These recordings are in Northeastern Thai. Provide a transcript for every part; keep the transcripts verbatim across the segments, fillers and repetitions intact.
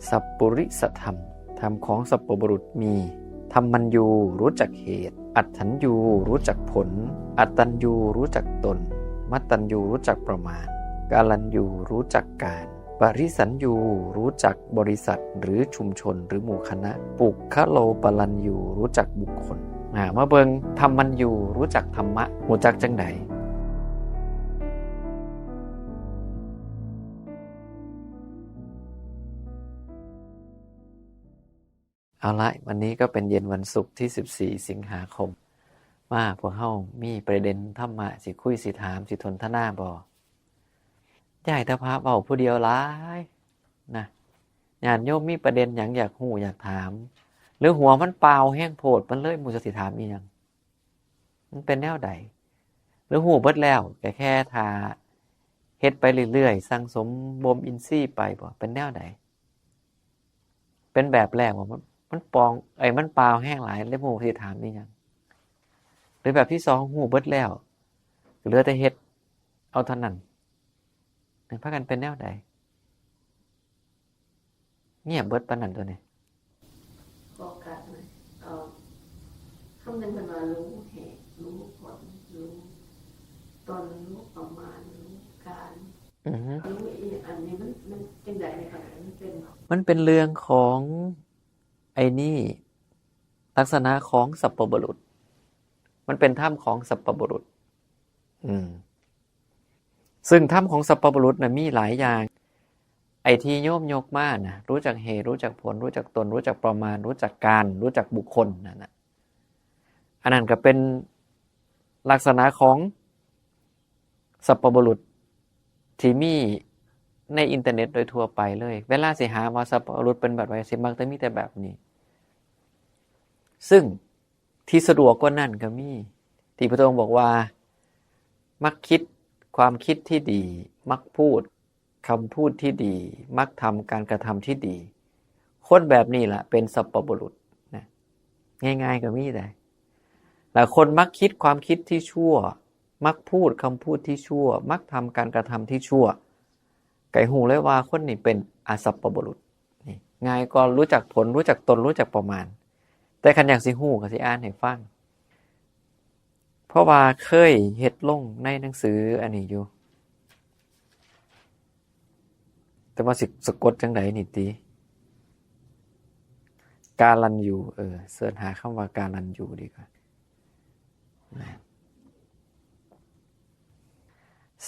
สัปปุริสธรรม ธรรมของสัปปบุรุษมี ธัมมัญญูรู้จักเหตุ อัตถัญญูรู้จักผล อัตตัญญูรู้จักตน มัตตัญญูรู้จักประมาณ กาลัญญูรู้จักการ ปริสัญญูรู้จักบริษัทหรือชุมชนหรือหมู่คณะ ปุคคโลปรัญญูรู้จักบุคคล อ่า มาเบิ่ง ธัมมัญญูรู้จักธรรมะ รู้จักจังใด เอาละ วันนี้ก็เป็นเย็นวันศุกร์ที่สิบสี่สิงหาคม มา พวกเฮามีประเด็นธรรมะสิคุยสิถามสิสนทนาบ่ ย้ายแต่พระเว้าผู้เดียวหลายนะ ญาติโยมมีประเด็นหยังอยากฮู้อยากถาม หรือหัวมันเปล่าแฮงโพด มันเลยบ่ฮู้สิถามอีหยัง มันเป็นแนวใด หรือฮู้เบิดแล้ว ก็แค่ถ้าเฮ็ดไปเรื่อยๆ สั่งสมบ่มอินทรีย์ไปบ่ เป็นแนวใด เป็นแบบแรกว่ามัน มันปอง ไอ้ มันเปล่าแฮงหลาย เลยบ่ฮู้สิถามอีหยัง หรือแบบที่สอง ฮู้เบิดแล้ว เหลือแต่เฮ็ดเอาเท่านั้น นั่นพากันเป็นแนวใด เงียบเบิดปานนั้นตัวนี้ โฟกัสหน่อย เอ่อ คำหนึ่งเพิ่นว่ารู้เหตุ รู้ผล รู้ตน รู้ประมาณ รู้การ อือฮึ รู้อีกอันนี้มัน มันจังใดในขณะมันเป็น มันเป็นเรื่องของไอ้นี่ ลักษณะของสัปปบุรุษ มันเป็นธรรมของสัปปบุรุษ อืม ซึ่งธรรมของสัปปบุรุษน่ะมีหลายอย่าง ไอ้ที่โยมยกมาน่ะ รู้จักเหตุ รู้จักผล รู้จักตน รู้จักประมาณ รู้จักการ รู้จักบุคคลนั่นน่ะ อันนั้นก็เป็นลักษณะของสัปปบุรุษที่มีในอินเทอร์เน็ตโดยทั่วไปเลย เวลาสิหาว่าสัปปบุรุษเป็นแบบใด สิมักจะมีแต่แบบนี้ ซึ่งที่สะดวกกว่านั้นก็มี ที่พระองค์บอกว่า มักคิดความคิดที่ดี มักพูดคำพูดที่ดี มักทำการกระทำที่ดี คนแบบนี้ล่ะเป็นสัปปบุรุษนะ ง่ายๆก็มีแต่ แล้วคนมักคิดความคิดที่ชั่ว มักพูดคำพูดที่ชั่ว มักทำการกระทำที่ชั่ว ก็ฮู้เลยว่าคนนี้เป็นอสัปปบุรุษ นี่ ง่ายกว่ารู้จักผล รู้จักตน รู้จักประมาณ แต่คันอยากสิฮู้ก็สิอ่านให้ฟัง เพราะว่าเคยเฮ็ดลงในหนังสืออันนี้อยู่ แต่ว่าสิสะกดจังใดนี่ติ กาลัญญู เออ เสิร์ชหาคำว่ากาลัญญูดีกว่า นะ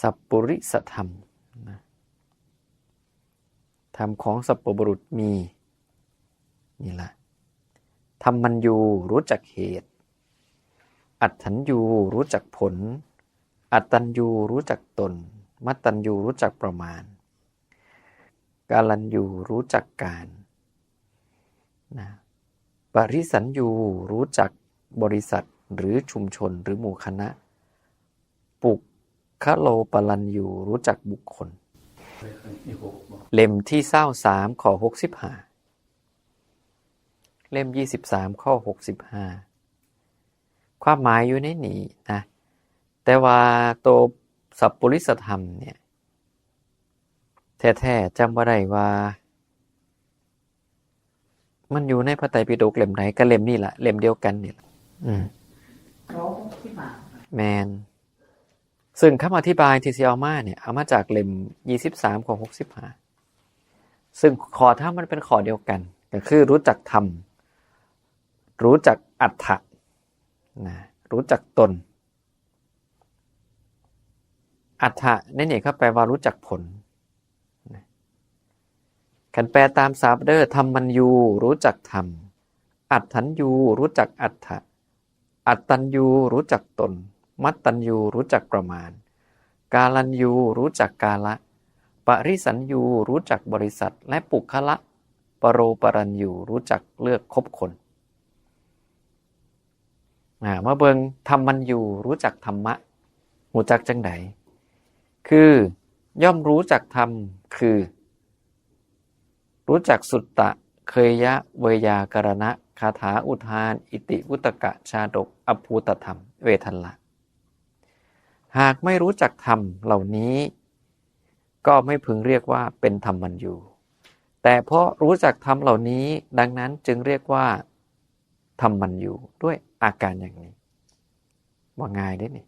สัปปุริสธรรม นะ ธรรมของสัปปบุรุษมี นี่ล่ะ ธัมมัญญูรู้จักเหตุ อัตถัญญูรู้จักผล อัตตัญญูรู้จักตน มัตตัญญูรู้จักประมาณ กาลัญญูรู้จักการ นะ ปริสัญญูรู้จักบริษัทหรือชุมชนหรือหมู่คณะ ปุคคโลปรัญญูรู้จักบุคคล เล่มที่ซาวสาม ข้อหกสิบห้า เล่มยี่สิบสาม ข้อหกสิบห้า ความหมายอยู่ในนี้นะ แต่ว่าตัวสัปปุริสธรรมเนี่ย แท้ๆจำบ่ได้ว่า มันอยู่ในพระไตรปิฎกเล่มใด ก็เล่มนี้ล่ะ เล่มเดียวกันนี่ล่ะ อืม ข้อหกสิบห้า แม่น ซึ่งคำอธิบายที่สิเอามาเนี่ย เอามาจากเล่มยี่สิบสาม ข้อหกสิบห้า ซึ่งข้อธรรมมันเป็นข้อเดียวกัน ก็คือรู้จักธรรม รู้จักอัตถะ นะ รู้จักตน อัตถะในนี้ก็แปลว่ารู้จักผล นะ คันแปลตามศัพท์เด้อ ธัมมัญญูรู้จักธรรม อัตถัญญูรู้จักอัตถะ อัตตัญญูรู้จักตน มัตตัญญูรู้จักประมาณ กาลัญญูรู้จักกาละ ปริสัญญูรู้จักบริษัท และปุคคละปโรปรัญญูรู้จักเลือกคบคน อ่า มาเบิ่ง ธัมมัญญูรู้จักธรรมะ รู้จักจังใด คือย่อมรู้จักธรรม คือ รู้จักสุตตะ เคยยะ ไวยากรณะ คาถาอุทาน อิติวุตตกะ ชาดก อภูตธรรม เวทัลละ หากไม่รู้จักธรรมเหล่านี้ ก็ไม่พึงเรียกว่าเป็นธัมมัญญู แต่เพราะรู้จักธรรมเหล่านี้ ดังนั้นจึงเรียกว่าธรรมัญญูด้วยอาการอย่างนี้ ว่าง่ายเด้นี่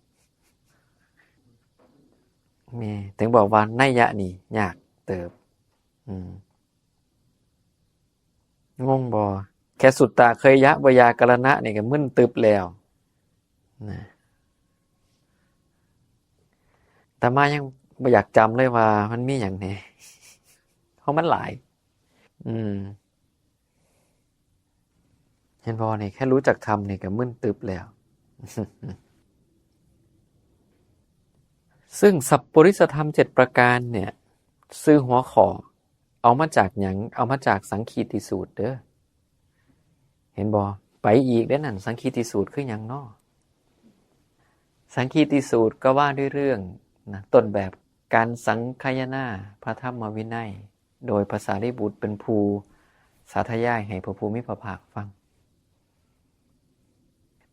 มี ถึงบอกว่านัยยะนี่ยากเติบ อืม งงบ่ แค่สุตตะ เคยยะ ไวยากรณะนี่ก็มึนตึบแล้วนะ อาตมายังบ่อยากจำเลยว่ามันมีหยังแหน่ เพราะมันหลาย อืม เห็นบ่นี่ แค่รู้จักธรรมนี่ก็มึนตึบแล้ว ซึ่งสัพปริสธรรมเจ็ดประการเนี่ย ชื่อหัวข้อ เอามาจากหยัง เอามาจากสังคีติสูตรเด้อ เห็นบ่ ไปอีกเด้อนั่น สังคีติสูตรคือหยังน้อ สังคีติสูตรก็ว่าด้วยเรื่องนะ ต้นแบบการสังคายนาพระธรรมวินัย โดยพระสารีบุตรเป็นผู้สาธยายให้พระผู้มีพระภาคฟัง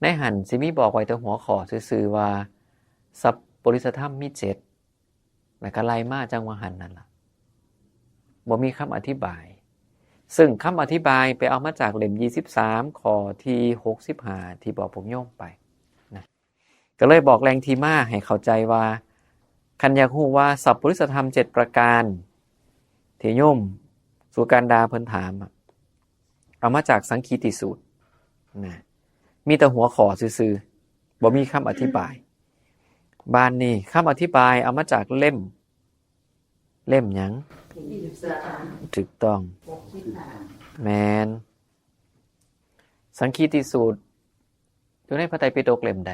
ในหั่นสิมีบอกไว้แต่หัวข้อซื่อๆว่า สัพปริสธรรมมีเจ็ด แล้วก็ไล่มาจั่งว่าหั่นนั่นล่ะ บ่มีคำอธิบาย ซึ่งคำอธิบายไปเอามาจากเล่มยี่สิบสาม ข้อที่หกสิบห้า ที่บอกพวกโยมไปนะ ก็เลยบอกแหล่งที่มาให้เข้าใจว่า คันอยากฮู้ว่าสัพปริสธรรมเจ็ดประการ ที่โยมสุการดาเพิ่นถามอะ เอามาจากสังคีติสูตรนะ มีแต่หัวข้อซื่อๆ บ่มีคำอธิบาย บาดนี้คำอธิบายเอามาจากเล่ม เล่มหยัง ยี่สิบสาม ถูกต้อง หกสิบห้า แม่น สังคีติสูตร อยู่ในพระไตรปิฎกเล่มใด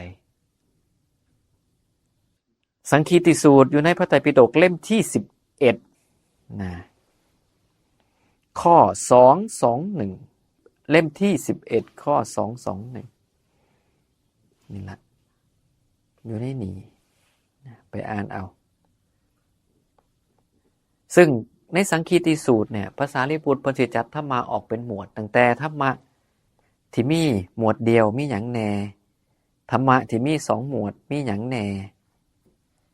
สังคีติสูตรอยู่ในพระไตรปิฎกเล่มที่สิบเอ็ดนะ ข้อสองสองหนึ่ง เล่มที่สิบเอ็ด ข้อสองสองหนึ่ง นี่ละ อยู่ในนี้นะ ไปอ่านเอา ซึ่งในสังคีติสูตรเนี่ย พระสารีบุตรเพิ่นสิจัดธรรมะออกเป็นหมวด ตั้งแต่ธรรมะที่มีหมวดเดียวมีหยังแหน่ ธรรมะที่มีสองหมวดมีหยังแหน่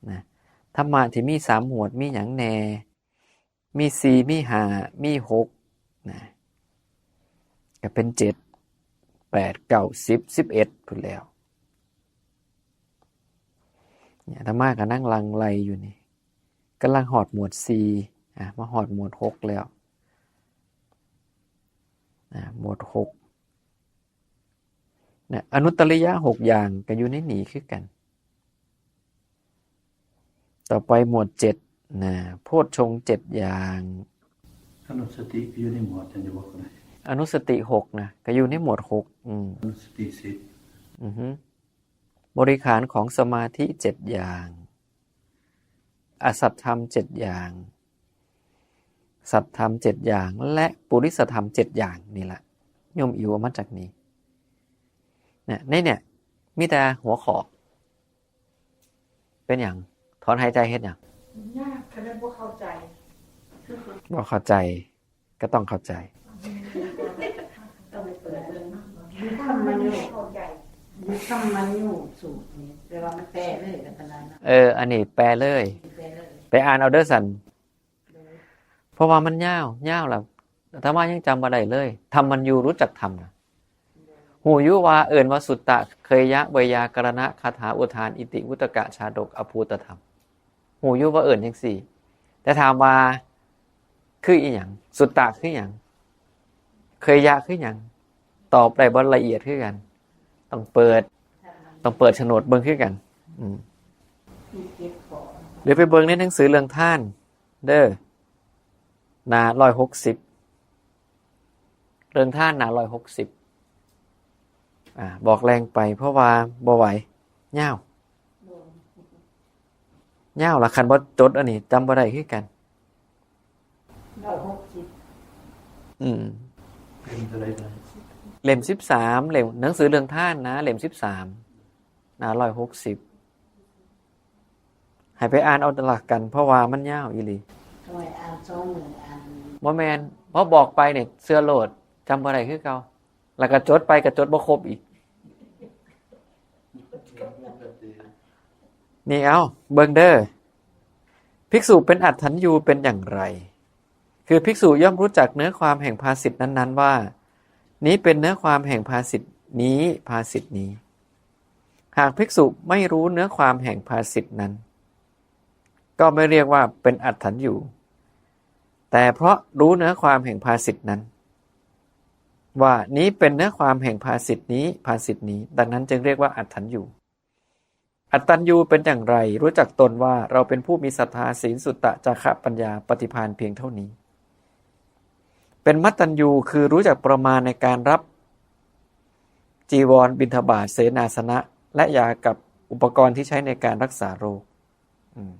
นะ ธรรมะที่มีสามหมวดมีหยังแหน่ มีสี่ มีห้า มีหกนะ ก็เป็นเจ็ด แปด เก้า สิบ สิบเอ็ด พู้นแล้ว เนี่ย อาตมาก็นั่งลังไล่อยู่นี่ กำลังฮอดหมวดสี่ อ่ะ มาฮอดหมวดหกแล้ว อ่ะ หมวดหก นะ อนุตตริยะหกอย่างก็อยู่ในนี้คือกัน ต่อไปหมวดเจ็ดนะ โพชฌงค์เจ็ดอย่าง อนุสติก็อยู่ในหมวดจั่งใด๋บ่ ก็ได้ อนุสติหกนะ ก็อยู่ในหมวดหก อืม อนุสติสิบ อือฮึ บริขารของสมาธิเจ็ดอย่าง อสัตธรรมเจ็ดอย่าง สัตธรรมเจ็ดอย่าง และปุริสธรรมเจ็ดอย่าง นี่ละ โยมอิ๋วเอามาจากนี้ เนี่ย ในเนี่ย มีแต่หัวข้อ เป็นหยัง ถอนหายใจเฮ็ดหยัง ยาก คะแนนบ่เข้าใจ บ่เข้าใจ ก็ต้องเข้าใจ ต้องไปเปิดเบิ่งเนาะ ธรรมะ เข้าใจ ธรรมะสูตรนี่ แต่ว่ามันแปลเลยกันขนาดนั้น เออ อันนี้แปลเลย แปลเลย ไปอ่านเอาเด้อสัน เพราะว่ามันยาว ยาวแล้ว อาตมายังจำบ่ได้เลย ธรรมัญญู รู้จักธรรมนะ ฮู้อยู่ว่าเอิ้นว่าสุตตะ เขยยะ ไวยากรณะ คาถาอุทาน อิติวุตตกะ ชาดก อภูตธรรม ฮู้อยู่ว่าเอิ้นจั่งซี้ แต่ถามว่า คืออีหยัง สุตตะคือหยัง เขยยะคือหยัง ตอบได้บ่ละเอียดคือกัน ต้องเปิด ต้องเปิดโฉนดเบิ่งคือกัน อืม เดี๋ยวไปเบิ่งในหนังสือเรื่องทาน เด้อ หน้าร้อยหกสิบ เรื่องทานหน้าร้อยหกสิบ อ่า บอกแหล่งไป เพราะว่าบ่ไหว ยาว ยาวล่ะ คันบ่จดอันนี้ จำบ่ได้คือกัน ร้อยหกสิบ อืม เล่มเท่าใดนะ เล่มสิบสาม เล่ม หนังสือเรื่องทานนะ เล่มสิบสาม หน้าร้อยหกสิบ ให้ไปอ่านเอาละกัน เพราะว่ามันยาวอีหลี ทำไมอ่านสองมื้ออ่าน บ่แม่น พอบอกไปเนี่ย เชื่อโลด จำบ่ได้คือเก่า แล้วก็จดไปก็จดบ่ครบอีก นี่ เอา เบิ่งเด้อ ภิกษุเป็นอัฏฐัญญูเป็นอย่างไร คือภิกษุย่อมรู้จักเนื้อความแห่งภาษิตนั้นๆ ว่า นี้เป็นเนื้อความแห่งภาษิตนี้ ภาษิตนี้ หากภิกษุไม่รู้เนื้อความแห่งภาษิตนั้น ก็ไม่เรียกว่าเป็นอัตถัญญู แต่เพราะรู้เนื้อความแห่งภาษิตนั้น ว่านี้เป็นเนื้อความแห่งภาษิตนี้ ภาษิตนี้ ดังนั้นจึงเรียกว่าอัตถัญญู อัตตัญญูเป็นอย่างไร รู้จักตนว่าเราเป็นผู้มีศรัทธา ศีล สุตตะ จาคะ ปัญญา ปฏิภาณเพียงเท่านี้ เป็นมัตตัญญู คือรู้จักประมาณในการรับจีวร บิณฑบาต เสนาสนะ และยากับอุปกรณ์ที่ใช้ในการรักษาโรค อืม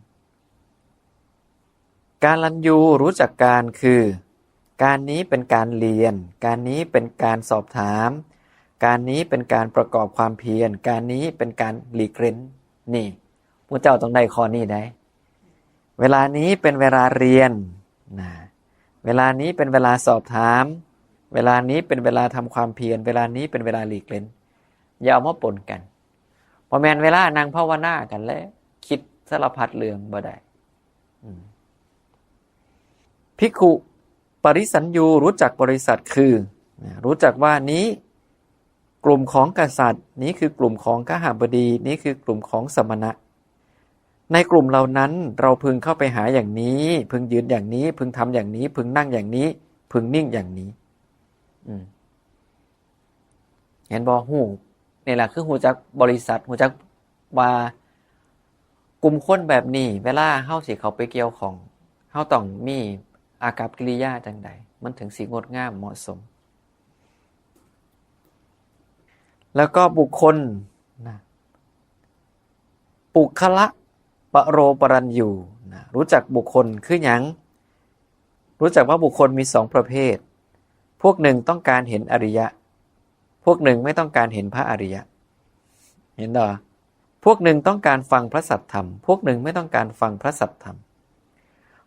กาลัญญูรู้จักการ คือ การนี้เป็นการเรียน การนี้เป็นการสอบถาม การนี้เป็นการประกอบความเพียร การนี้เป็นการหลีกเล่น นี่ พวกเจ้าต้องได้ข้อนี้ได้ เวลานี้เป็นเวลาเรียน นะ เวลานี้เป็นเวลาสอบถาม เวลานี้เป็นเวลาทำความเพียร เวลานี้เป็นเวลาหลีกเล่น อย่าเอามาปนกัน บ่แม่นเวลานั่งภาวนากันแล้ว คิดสารพัดเรื่องบ่ได้ อืม ภิกขุปริสัญญูรู้จักบริษัท คือ นะ รู้จักว่านี้กลุ่มของกษัตริย์ นี้คือกลุ่มของคหบดี นี้คือกลุ่มของสมณะ ในกลุ่มเหล่านั้นเราพึงเข้าไปหาอย่างนี้ พึงยืนอย่างนี้ พึงทำอย่างนี้ พึงนั่งอย่างนี้ พึงนิ่งอย่างนี้ อืม เห็นบ่ ฮู้ นี่แหละคือฮู้จักบริษัท ฮู้จักว่ากลุ่มคนแบบนี้ เวลาเฮาสิเข้าไปเกี่ยวข้อง เฮาต้องมีอากัปกิริยาจั่งใด มันถึงสิงดงามเหมาะสม แล้วก็บุคคล นะ ปุคละปโรปรัญญู นะ รู้จักบุคคลคือหยัง รู้จักว่าบุคคลมีสองประเภท พวกหนึ่งต้องการเห็นอริยะ พวกหนึ่งไม่ต้องการเห็นพระอริยะ เห็นบ่ พวกหนึ่งต้องการฟังพระสัทธรรม พวกหนึ่งไม่ต้องการฟังพระสัทธรรม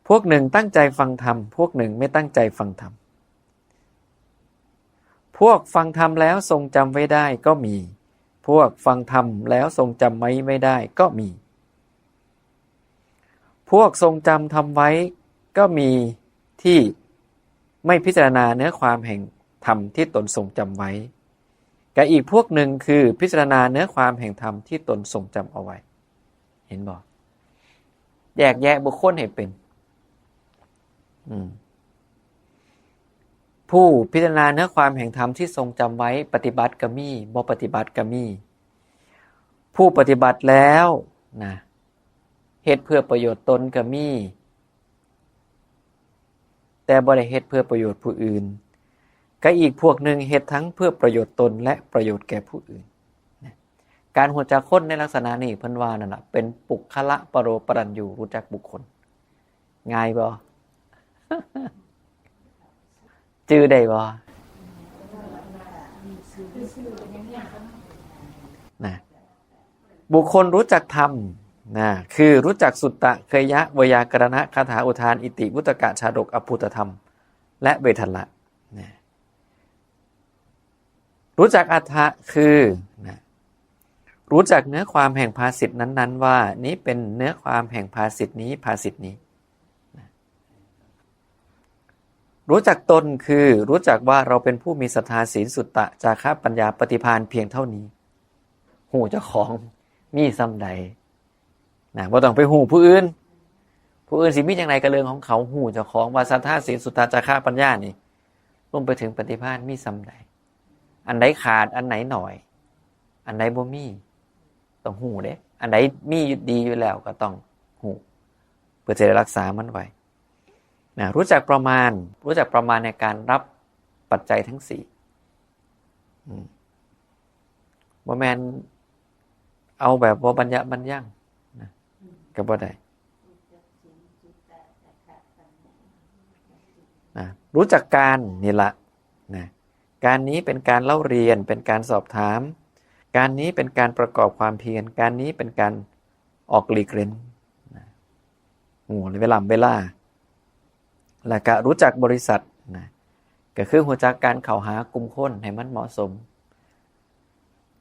พวกหนึ่งตั้งใจฟังธรรม พวกหนึ่งไม่ตั้งใจฟังธรรม พวกฟังธรรมแล้วทรงจำไว้ได้ก็มี พวกฟังธรรมแล้วทรงจำไว้ไม่ได้ก็มี พวกทรงจำธรรมไว้ก็มีที่ไม่พิจารณาเนื้อความแห่งธรรมที่ตนทรงจำไว้ กับอีกพวกหนึ่งคือพิจารณาเนื้อความแห่งธรรมที่ตนทรงจำเอาไว้ เห็นบ่ แยกแยะบุคคลให้เป็น อืม ผู้พิจารณาเนื้อความแห่งธรรมที่ทรงจำไว้ ปฏิบัติก็มี บ่ปฏิบัติก็มี ผู้ปฏิบัติแล้ว นะ เฮ็ดเพื่อประโยชน์ตนก็มี แต่บ่ได้เฮ็ดเพื่อประโยชน์ผู้อื่น ก็อีกพวกหนึ่งเฮ็ดทั้งเพื่อประโยชน์ตนและประโยชน์แก่ผู้อื่น นะ การฮู้จักคนในลักษณะนี้เพิ่นว่านั่นล่ะ เป็นปุคละปโรปรัญญู รู้จักบุคคล ง่ายบ่ จื่อได้บ่ นะ บุคคลรู้จักธรรม นะ คือรู้จักสุตตะ เขยะ ไวยากรณะ คาถาอุทาน อิติ วุตตกะ ชาดก อภูตธรรม และเวทัลละ นะ รู้จักอัฏฐะ คือ นะ รู้จักเนื้อความแห่งภาษิตนั้นๆ ว่านี้เป็นเนื้อความแห่งภาษิตนี้ ภาษิตนี้ นะ รู้จักตน คือรู้จักว่าเราเป็นผู้มีศรัทธา ศีล สุตตะ จาคะ ปัญญา ปฏิภาณเพียงเท่านี้ ฮู้เจ้าของมีส่ำใด นะ บ่ต้องไปฮู้ผู้อื่น ผู้อื่นสิมีจั่งใดก็เรื่องของเขา ฮู้เจ้าของว่าศรัทธา ศีล สุตตะ จาคะ ปัญญานี่ รวมไปถึงปฏิภาณมีส่ำใด อันใดขาด อันไหนหน่อย อันใดบ่มี ต้องฮู้เด้ อันใดมีดีอยู่แล้วก็ต้องฮู้ เพื่อจะได้รักษามันไว้ นะ รู้จักประมาณ รู้จักประมาณในการรับปัจจัยทั้งสี่ อืม บ่แม่นเอาแบบบ่บรรยะบรรยัง นะ ก็บ่ได้ นะ รู้จักการนี่ละ นะ การนี้เป็นการเล่าเรียน เป็นการสอบถาม การนี้เป็นการประกอบความเพียร การนี้เป็นการออกหลีกเล่น นะ ฮู้เวลา เวลา แล้วก็รู้จักบริษัท นะ ก็คือฮู้จักการเข้าหากลุ่มคนให้มันเหมาะสม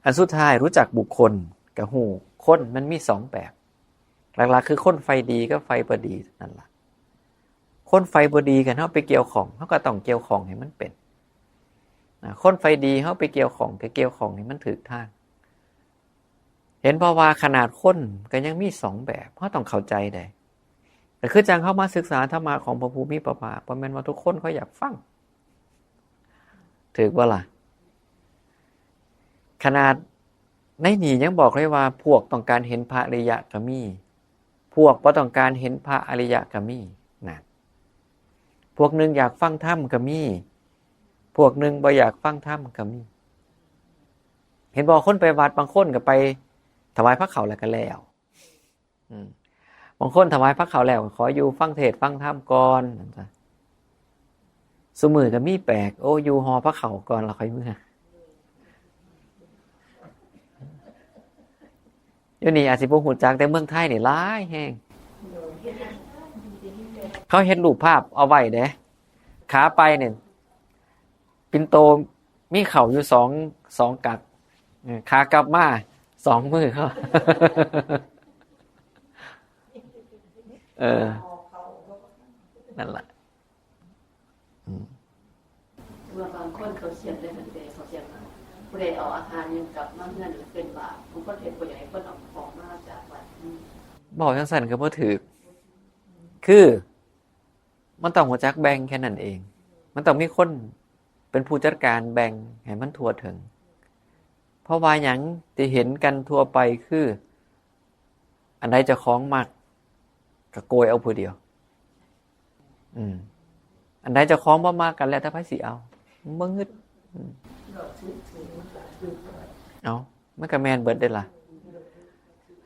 อันสุดท้ายรู้จักบุคคล ก็ฮู้คนมันมีสองแบบ หลักๆ คือคนใฝ่ดีกับใฝ่บ่ดีนั่นล่ะ คนไฟบ่ดีกันเฮาไปเกี่ยวข้อง เฮาก็ต้องเกี่ยวข้องให้มันเป็น นะ คนไฟดีเฮาไปเกี่ยวข้อง ก็เกี่ยวข้องให้มันถืกทาง เห็นบ่ว่าขนาดคนก็ยังมีสองแบบ เฮาต้องเข้าใจได้ ก็คือจั่งเฮามาศึกษาธรรมะของพระผู้มีพระภาค บ่แม่นว่าทุกคนเขาอยากฟัง ถืกบ่ล่ะ ขนาดในนี่ยังบอกเลยว่าพวกต้องการเห็นพระอริยะก็มี พวกบ่ต้องการเห็นพระอริยะก็มี นะ พวกหนึ่งอยากฟังธรรมก็มี พวกหนึ่งบ่อยากฟังธรรมก็มี เห็นบ่ คนไปวัดบางคนก็ไปถวายพระเขาแล้วก็แล้ว อืม บางคนถวายพระเขาแล้วก็ขออยู่ฟังเทศน์ฟังธรรมก่อน ซุมื้อก็มีแปลก โอ้ อยู่ห่อพระเขาก่อนแล้วค่อยเมือ อยู่นี่อาจสิบ่ฮู้จัก แต่เมืองไทยนี่หลายแฮง เขาเฮ็ดรูปภาพเอาไว้เด้ ขาไปเนี่ย ปิ่นโตมีเข่าอยู่สอง สองกัก เออ ขากลับมาสองมือเขา เออ นั่นล่ะ อืม ว่าบางคนเขาเขียนได้หันเดเขาเขียนว่าผู้ใดเอาอาหารยังกลับมาเฮือนเป็นบาป บางคนเห็นผู้ใหญ่คนเอาของมาจากวัด บอกจังซั่นก็บ่ถืก คือ มันต้องรู้จักแบ่งแค่นั้นเอง มันต้องมีคนเป็นผู้จัดการแบ่งให้มันทั่วถึง เพราะว่าหยังที่เห็นกันทั่วไปคือ อันใดเจ้าของมักก็โกยเอาผู้เดียว อืม อันใดเจ้าของบ่มักก็แล้วแต่ไผสิเอา บ่งึด อืม เอ้า มันก็แม่นเบิดเด้ล่ะ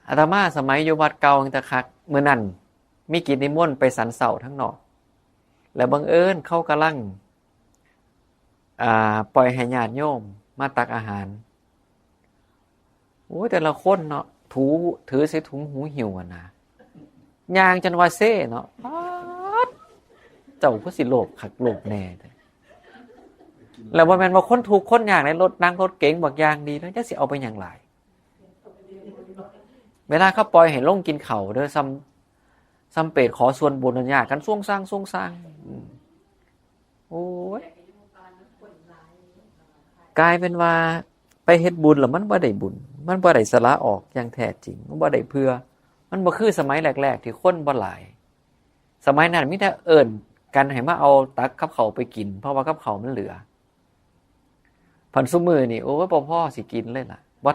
อาตมาสมัยอยู่วัดเก่าจั่งแต่คัก มื้อนั้นมีกิจนิมนต์ไปฉันเช้าทางนอก แล้วบังเอิญเขากำลัง อ่า ปล่อยให้ญาติโยมมาตักอาหาร โอ้ย แต่ละคนเนาะ ถู ถือใส่ถุงหูหิ้วอะนะ ย่างจนว่าเซ่เนาะ ป๊าด เจ้าคือสิโลภคักโลภแน่แท้ แล้วบ่แม่นว่าคนทุกข์คนยากในรถนั่งรถเก๋งบักอย่างดีแล้ว จักสิเอาไปหยังหลาย เวลาเขาปล่อยให้ลงกินข้าวเด้อ ซ้ำ ซ้ำเปรตขอส่วนบุญนั่นยากกันซ่วงซ่างซ่วงซ่าง อืม โอ้ย กลายเป็นว่าไปเฮ็ดบุญแล้วมันบ่ได้บุญ มันบ่ได้สละออกอย่างแท้จริง มันบ่ได้เผื่อ มันบ่คือสมัยแรกๆที่คนบ่หลาย สมัยนั้นมีแต่เอิ้นกันให้มาเอาตักกับข้าวไปกิน เพราะว่ากับข้าวมันเหลือ พันซุมื้อนี่ โอ้ย บ่พอสิกินเลยล่ะ บ่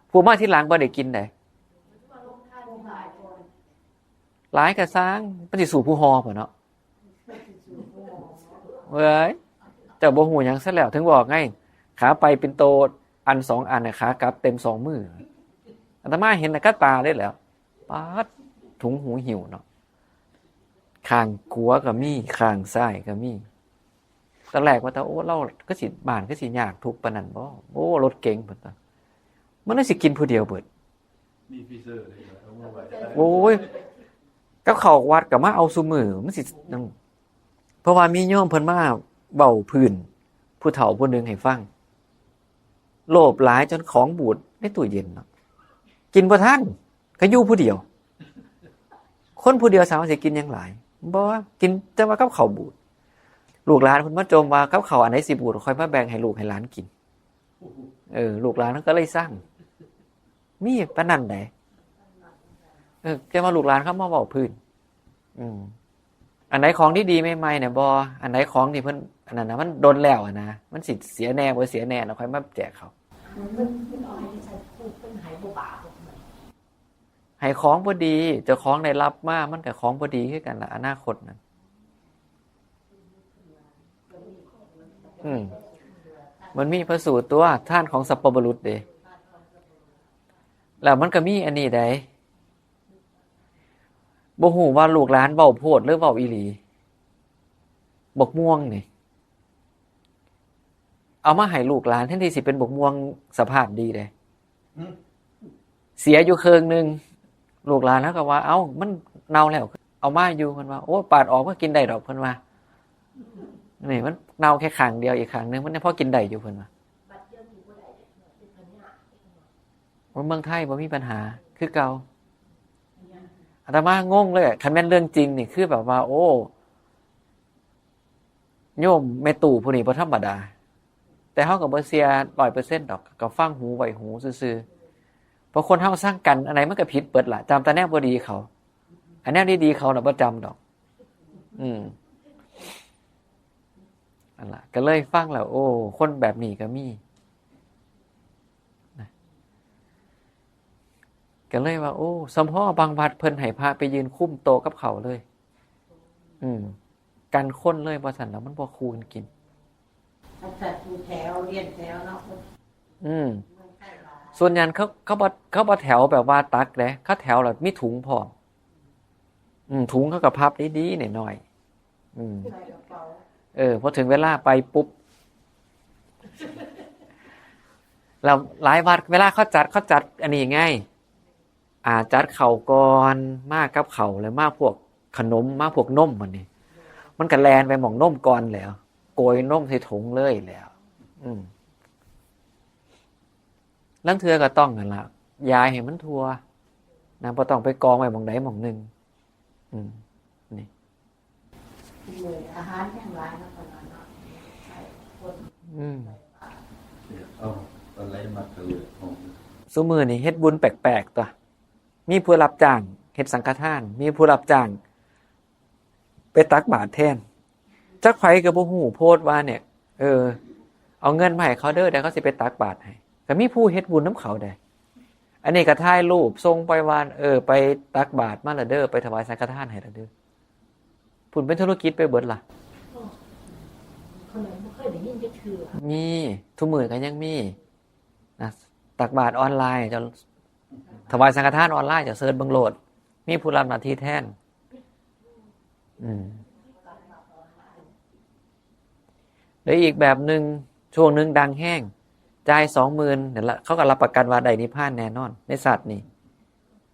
ผู้มาทีหลังบ่ได้กินได๋ หลายก็ซ่าง มันสิสู้ผู้ห่อบ่เนาะ เว้ย เจ้าบ่ฮู้หยังซะแล้ว ถึงบอกไง ขาไปปิ่นโตอันสองอันน่ะ ขากลับเต็มสองมือ อาตมาเห็นน่ะกับตาเลยแหล้ว ป๊าด ถุงหูหิ้วเนาะ ข้างขวาก็มี ข้างซ้ายก็มี ตอนแรกว่าแต่ โอ้ ลาวคือสิ บ้านคือสิยากทุกข์ปานนั้นบ่ โอ้ รถเก๋งเพิ่นว่า มันเลยสิกินผู้เดียวเบิด มีฟรีเซอร์เลยนะเอามาไว้ โอ้ย กับข้าววัดก็มาเอาซุมื้อ มันสิ เพราะว่ามีโยมเพิ่นมาเว้าพื้น ผู้เฒ่าผู้หนึ่งให้ฟัง โลภหลายจนของบูดในตู้เย็นเนาะ กินบ่ทัน ก็อยู่ผู้เดียว คนผู้เดียวสามารถสิกินหยังหลาย บ่ กินแต่ว่ากับข้าวบูด ลูกหลานเพิ่นมาจมว่ากับข้าวอันใดสิบูด ค่อยมาแบ่งให้ลูกให้หลานกิน เออ ลูกหลานมันก็เลยซ่าง มีปานนั้นได๋ เออ แต่ว่าลูกหลานเขามาเว้าพื้น อืม อันใดของที่ดีใหม่ๆเนี่ยบ่ อันใดของที่เพิ่น อันนั้นน่ะ มันโดนแล้วอะนะ มันสิเสียแน่บ่เสียแน่ แล้วค่อยมาแจกเขา มันมันมันเอาให้ฉันพูดมันหายบ่บาปมัน ให้ของบ่ดี เจ้าของได้รับมา มันก็ของบ่ดีคือกันล่ะ อนาคตนั้น อืม มันมีพระสูตรตัว ทานของสัพพบุรุษเด้ แล้วมันก็มีอันนี้ได๋ บ่ฮู้ว่าลูกหลานเว้าโพดหรือเว้าอีหลี บักม่วงนี่ เอามาให้ลูกหลานแทนที่สิเป็นบักม่วงสภาพดีเด้ อืม เสียอยู่ครึ่งหนึ่ง ลูกหลานเขาก็ว่า เอ้า มันเน่าแล้ว เอามาอยู่ เพิ่นว่า โอ้ ปาดออกก็กินได้ดอก เพิ่นว่า นี่มันเน่าแค่ข้างเดียว อีกข้างหนึ่งมันยังพอกินได้อยู่ เพิ่นว่า ว่าเมืองไทยบ่มีปัญหา คือเก่า อาตมางงเลยอะ คันแม่นเรื่องจริงนี่ คือแบบว่า โอ้ โยมแม่ตู้ผู้นี้บ่ธรรมดา แต่เฮาก็บ่เชื่อร้อยเปอร์เซ็นต์ดอก ก็ฟังหูไว้หูซื่อๆ เพราะคนเฮาซังกัน อันใดมันก็ผิดเบิดล่ะ จำแต่แนวบ่ดีเขา อันแนวดีๆเขาน่ะบ่จำดอก อืม อันล่ะ ก็เลยฟังแล้ว โอ้ คนแบบนี้ก็มี นะ ก็เลยว่า โอ้ สำพ้อบางวัดเพิ่นให้พระไปยืนคุมโต๊ะกับเขาเลย อืม กันคนเลย ว่าซั่นแล้วมันบ่คู่กันกิน เขาจัดอยู่แถว เรียงแถวเนาะ อืม ส่วนใหญ่เขา เขาบ่ เขาบ่แถวแบบว่าตักเด้ เขาแถวแล้วมีถุงพร้อม อืม ถุงเขาก็พับดีๆหน่อยๆ อืม ใส่กระเป๋า เออ พอถึงเวลาไปปุ๊บ แล้วหลายวัดเวลาเขาจัด เขาจัดอันนี้ไง อ่า จัดข้าวก่อน มากับข้าว แล้วมาพวกขนม มาพวกนม บัดนี้ มันก็แล่นไปหม่องนมก่อนแล้ว โกยนมใส่ถุงเลยแล้ว อืม ลางเทื่อก็ต้องนั่นล่ะ ย้ายให้มันทั่ว นะ บ่ต้องไปกองไว้หม่องใดหม่องหนึ่ง อืม นี่ มื้ออาหารยังหลายเนาะ ตอนนั้นเนาะ ใส่คน อืม เนี่ย เอาปลาไหลมาเถลิงของ ซุมื้อนี่เฮ็ดบุญแปลกๆ ตั๊ว มีผู้รับจ้างเฮ็ดสังฆทาน มีผู้รับจ้างไปตักบาตรแทน จักไผก็บ่ฮู้ โพสต์ว่าเนี่ย เออ เอาเงินมาให้เขาเด้อ เดี๋ยวเขาสิไปตักบาตรให้ ก็มีผู้เฮ็ดบุญนำเขาเด้ อันนี้ก็ถ่ายรูปส่งไปว่า เออ ไปตักบาตรมาแล้วเด้อ ไปถวายสังฆทานให้แล้วเด้อ พุ้นเป็นธุรกิจไปเบิดล่ะ คนนั้นบ่เคยได้ยินจักเทื่อ มี ทุกมื้อก็ยังมี นะ ตักบาตรออนไลน์ เจ้า ถวายสังฆทานออนไลน์ เจ้าเสิร์ชเบิ่งโลด มีผู้รับหน้าที่แทน อืม หรืออีกแบบหนึ่ง ช่วงหนึ่งดังแฮง จ่ายสองหมื่น นั่นละ เขาก็รับประกันว่าได้นิพพานแน่นอน ในชาตินี้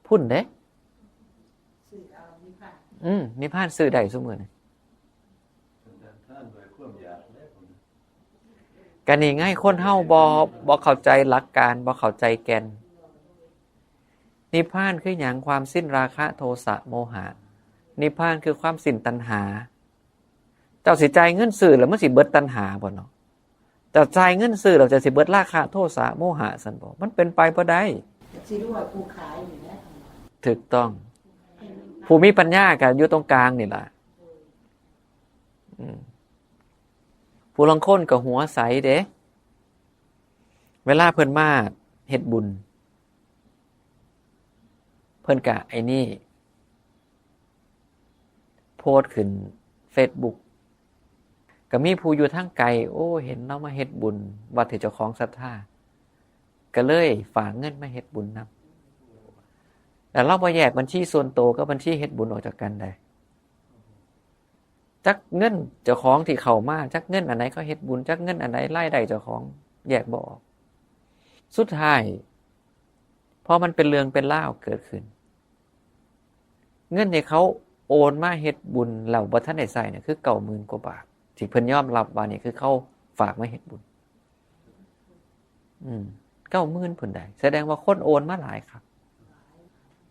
พุ้นเด้ ซื้อเอานิพพาน อืม นิพพานซื้อได้ซุมื้อนี้ ท่านโดยความอยากแล้ว ก็นี่ไง คนเฮาบ่ บ่เข้าใจหลักการ บ่เข้าใจแก่น นิพพานคือหยัง ความสิ้นราคะ โทสะ โมหะ นิพพานคือความสิ้นตัณหา เจ้าสิจ่ายเงินซื้อแล้วมันสิเบิดตัณหาบ่เนาะ เจ้าจ่ายเงินซื้อแล้วเจ้าสิเบิดราคะ โทสะ โมหะซั่นบ่ มันเป็นไปบ่ได้ สิรู้ว่าผู้ขายอยู่แล้ว ถูกต้อง ผู้มีปัญญาก็อยู่ตรงกลางนี่ล่ะ อืม ผู้ลางคนก็หัวใสเด้ เวลาเพิ่นมาเฮ็ดบุญ เพิ่นก็ไอ้นี่ โพสต์ขึ้นเฟซบุ๊ก ก็มีผู้อยู่ทางไกล โอ้ เห็นลาวมาเฮ็ดบุญ วัดที่เจ้าของศรัทธา ก็เลยฝากเงินมาเฮ็ดบุญนำ แล้วลาวบ่แยกบัญชีส่วนตัวกับบัญชีเฮ็ดบุญออกจากกันได้ จักเงินเจ้าของที่เข้ามา จักเงินอันใดเขาเฮ็ดบุญ จักเงินอันใดรายได้เจ้าของ แยกบ่ออก สุดท้าย พอมันเป็นเรื่องเป็นราวเกิดขึ้น เงินที่เขาโอนมาเฮ็ดบุญแล้วบ่ทันได้ใช้เนี่ย คือเก้าหมื่นกว่าบาท ที่เพิ่นยอมรับว่านี่คือเขาฝากมาเฮ็ดบุญ อืม เก้าหมื่นพุ้นใด แสดงว่าคนโอนมาหลายครับ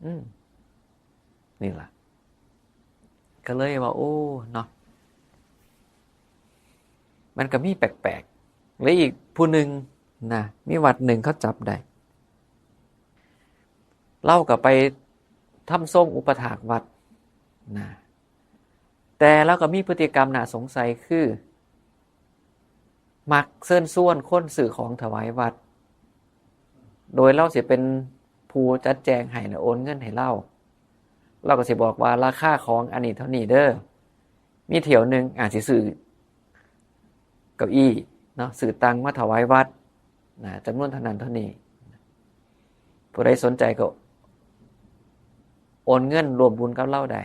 อืม นี่ล่ะ ก็เลยว่า โอ้ เนาะ มันก็มีแปลกๆ แล้วอีกผู้หนึ่งนะ มีวัดหนึ่งเขาจับได้ ลาวก็ไปทำทรงอุปถากวัดนะ แต่ลาวก็มีพฤติกรรมน่าสงสัยคือ มักเชิญชวนคนซื้อของถวายวัด โดยลาวสิเป็นผู้จัดแจงให้และโอนเงินให้ลาว ลาวก็สิบอกว่าราคาของอันนี้เท่านี้เด้อ มีเที่ยวหนึ่งอาจสิซื้อเก้าอี้เนาะ ซื้อตังมาถวายวัดนะ จำนวนเท่านั้นเท่านี้ ผู้ใดสนใจก็โอนเงินร่วมบุญกับลาวได้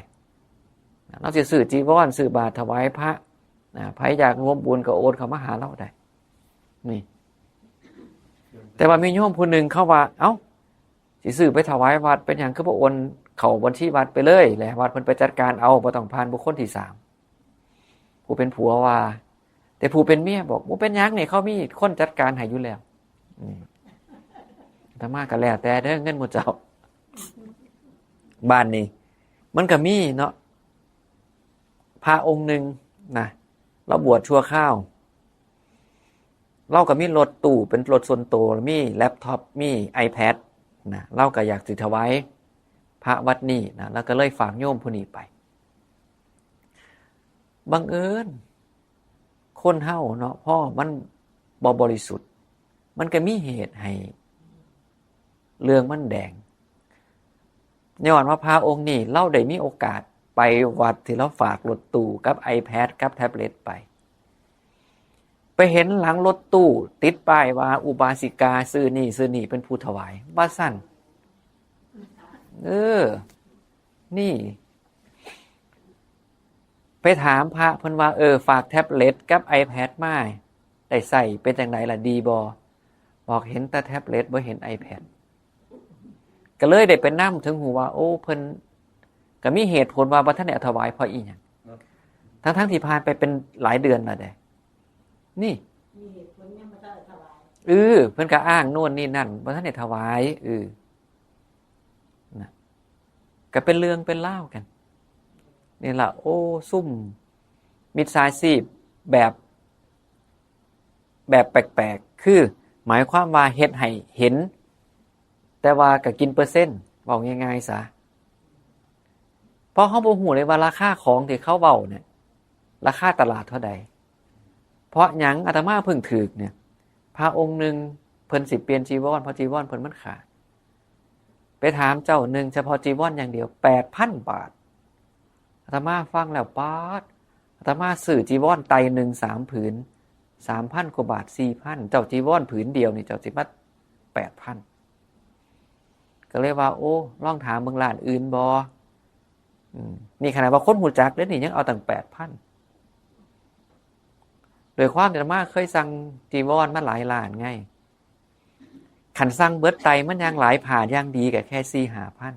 นะ ลาวสิซื้อจีวร ซื้อบาตรถวายพระนะ ไผอยากร่วมบุญก็โอนเข้ามาหาลาวได้ นี่ แต่ว่ามีโยมผู้หนึ่งเขาว่า เอ้า สิซื้อไปถวายวัด เป็นหยังคือบ่โอนเข้าบัญชีวัดไปเลย และวัดเพิ่นไปจัดการเอา บ่ต้องผ่านบุคคลที่สาม ผู้เป็นผัวว่า แต่ผู้เป็นเมียบอก บ่เป็นหยังนี่ เขามีคนจัดการให้อยู่แล้ว อืม อาตมาก็แล้วแต่เด้อ เงินหมู่เจ้า บ้านนี้ มันก็มีเนาะ พระองค์หนึ่งนะ ลาวบวชชั่วคราว ลาวก็มีรถตู้เป็นรถส่วนตัว มีแล็ปท็อป มี ไอแพด นะ ลาวก็อยากสิถวายพระวัดนี้นะ ลาวก็เลยฝากโยมผู้นี้ไป บังเอิญ คนเฮาเนาะ พอมันบ่บริสุทธิ์ มันก็มีเหตุให้เรื่องมันแดง ย้อนว่าพระองค์นี้ลาวได้มีโอกาสไปวัดที่ลาวฝากรถตู้กับ ไอแพด กับแท็บเล็ตไป ไปเห็นหลังรถตู้ติดป้ายว่าอุบาสิกาชื่อนี้ชื่อนี้เป็นผู้ถวาย ว่าซั่น เออ นี่ ไปถามพระเพิ่นว่า เออ ฝากแท็บเล็ตกับ ไอแพด มา ได้ใช้ เป็นจั่งใดล่ะ ดีบ่ บอกเห็นแต่แท็บเล็ต บ่เห็น ไอแพด ก็เลยได้ไปนำถึงฮู้ว่า โอ้ เพิ่นก็มีเหตุผลว่าบ่ทันได้เอาถวายเพราะอีหยัง ทั้งๆที่ผ่านไปเป็นหลายเดือนแล้วเด้ นี่ มีเหตุผลยังบ่ทันได้ถวาย เออ เพิ่นก็อ้างโน่นนี่นั่น บ่ทันได้ถวาย เออ นะ ก็เป็นเรื่องเป็นราวกัน นี่ล่ะ โอ้ ซุมมิจฉาชีพแบบ แบบแปลกๆ คือ หมายความว่าเฮ็ดให้เห็น แต่ว่าก็กินเปอร์เซ็นต์ เว้าง่ายๆ ซะ เพราะเฮาบ่ฮู้เลยว่าราคาของที่เขาเว้าเนี่ย ราคาตลาดเท่าใด เพราะหยัง อาตมาเพิ่งถืกเนี่ย พระองค์หนึ่งเพิ่นสิเปลี่ยนจีวร เพราะจีวรเพิ่นมันขาด ไปถามเจ้าหนึ่ง เฉพาะจีวรอย่างเดียว แปดพัน บาท อาตมาฟังแล้ว ป๊าด อาตมาซื้อจีวรไตรหนึ่งสามผืน สามพัน กว่าบาท สี่พัน เจ้าจีวรผืนเดียวนี่เจ้าสิมา แปดพัน ก็เลยว่า โอ้ ลองถามเบิ่งร้านอื่นบ่ อืม นี่ขนาดว่าคนฮู้จักเด้อนี่ยังเอาตั้ง แปดพัน โดยความที่อาตมาเคยสั่งจีวรมาหลายร้านไง คันสั่งเบิดไตรมันอย่างหลาย ผ้าอย่างดีก็แค่ สี่ห้าพัน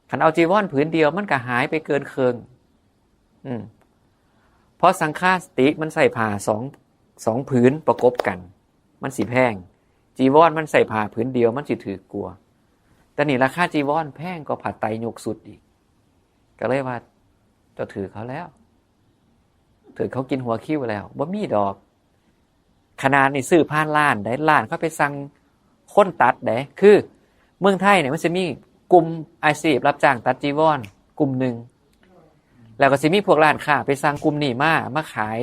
คันเอาจีวรผืนเดียวมันก็หายไปเกินครึ่ง อืม เพราะสังฆาติมันใส่ผ้าสอง สองผืนประกบกัน มันสิแพง จีวรมันใส่ผ้าผืนเดียวมันสิถืกกว่า แต่นี่ราคาจีวรแพงกว่าผ้าไตรยกชุดอีก ก็เลยว่า เจ้าถืกเขาแล้ว ถืกเขากินหัวคิวแล้ว บ่มีดอก ขนาดนี่ซื้อผ่านร้านได้ ร้านเขาไปสั่งคนตัดได้ คือเมืองไทยเนี่ยมันจะมีกลุ่มอาชีพรับจ้างตัดจีวรกลุ่มหนึ่ง แล้วก็สิมีพวกร้านค้าไปสั่งกลุ่มนี้มา มาขาย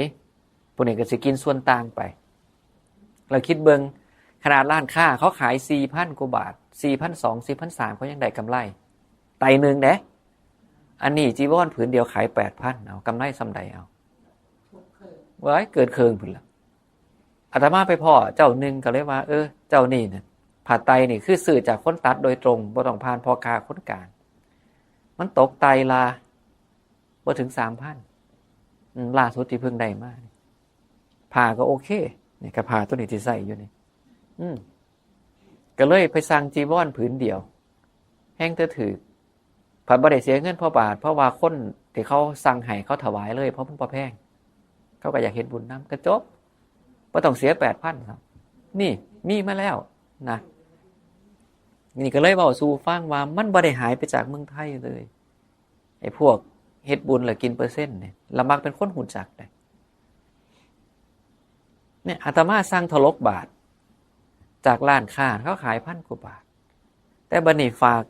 พวกนี้ก็สิกินส่วนต่างไป เราคิดเบิ่ง ขนาดร้านค้าเขาขาย สี่พัน กว่าบาท สี่พันสอง สี่พันสาม เขายังได้กำไร ไตรหนึ่งเด้ อันนี้จีวรผืนเดียวขาย แปดพัน เอากำไรส่ำใดเอา ว้าย เกินครึ่งพุ้นละ อาตมาไปพ้อเจ้าหนึ่งก็เลยว่า เออ เจ้านี่เนี่ย ผ้าไตรนี่คือซื้อจากคนตัดโดยตรง บ่ต้องผ่านพ่อค้าคนกลาง มันตกไตรละบ่ถึง สามพัน อืม ล่าสุดที่เพิ่งได้มานี่ ผ้าก็โอเค นี่ก็ผ้าตัวนี้ที่ใส่อยู่นี่ อืม ก็เลยไปสั่งจีวรผืนเดียว แฮงแต่ถืก ผัดบ่ได้เสียเงินพอบาท เพราะว่าคนที่เขาสั่งให้เขาถวายเลย เพราะมันบ่แพง เขาก็อยากเฮ็ดบุญนำ ก็จบ บ่ต้องเสีย แปดพัน ครับ นี่มีมาแล้วนะ นี่ก็เลยเว้าสู่ฟังว่ามันบ่ได้หายไปจากเมืองไทยเลย ไอ้พวกเฮ็ดบุญแล้วกินเปอร์เซ็นต์เนี่ย ละมักเป็นคนฮู้จักเด้ เนี่ย อาตมาสั่งถลกบาตรจากร้านค้า เขาขายพันกว่าบาท แต่บัดนี้ฝาก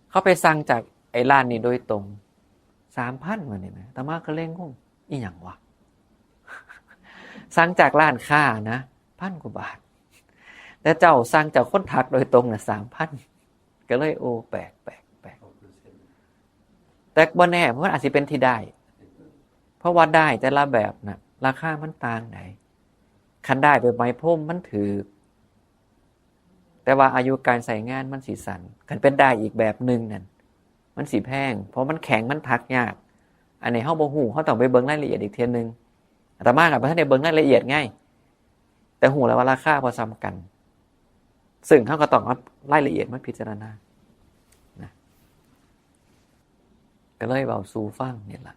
เขาไปสั่งจากไอ้ร้านนี้โดยตรง สามพัน ว่านี่แหม อาตมาก็เลยงง อีหยังวะ สั่งจากร้านค้านะ พันกว่าบาท แต่เจ้าสั่งจากคนตัดโดยตรงน่ะ สามพัน ก็เลย โอ้ แปลก แปลก แปลก แต่บ่แน่ เพราะมันอาจสิเป็นที่ด้าย เพราะว่าด้ายแต่ละแบบน่ะ ราคามันต่างได๋ คันด้ายแบบไหมพรมมันถืก แต่ว่าอายุการใช้งานมันสิสั้น คันเป็นด้ายอีกแบบหนึ่งนั่น มันสิแพง เพราะมันแข็ง มันตัดยาก อันนี้เฮาบ่ฮู้ เฮาต้องไปเบิ่งรายละเอียดอีกเทื่อหนึ่ง อาตมาก็บ่ทันได้เบิ่งรายละเอียดไง แต่ฮู้แล้วว่าราคาบ่ส่ำกัน ซึ่งเฮาก็ต้องเอารายละเอียดมาพิจารณา นะ ก็เลยเว้าสู่ฟังนี่ล่ะ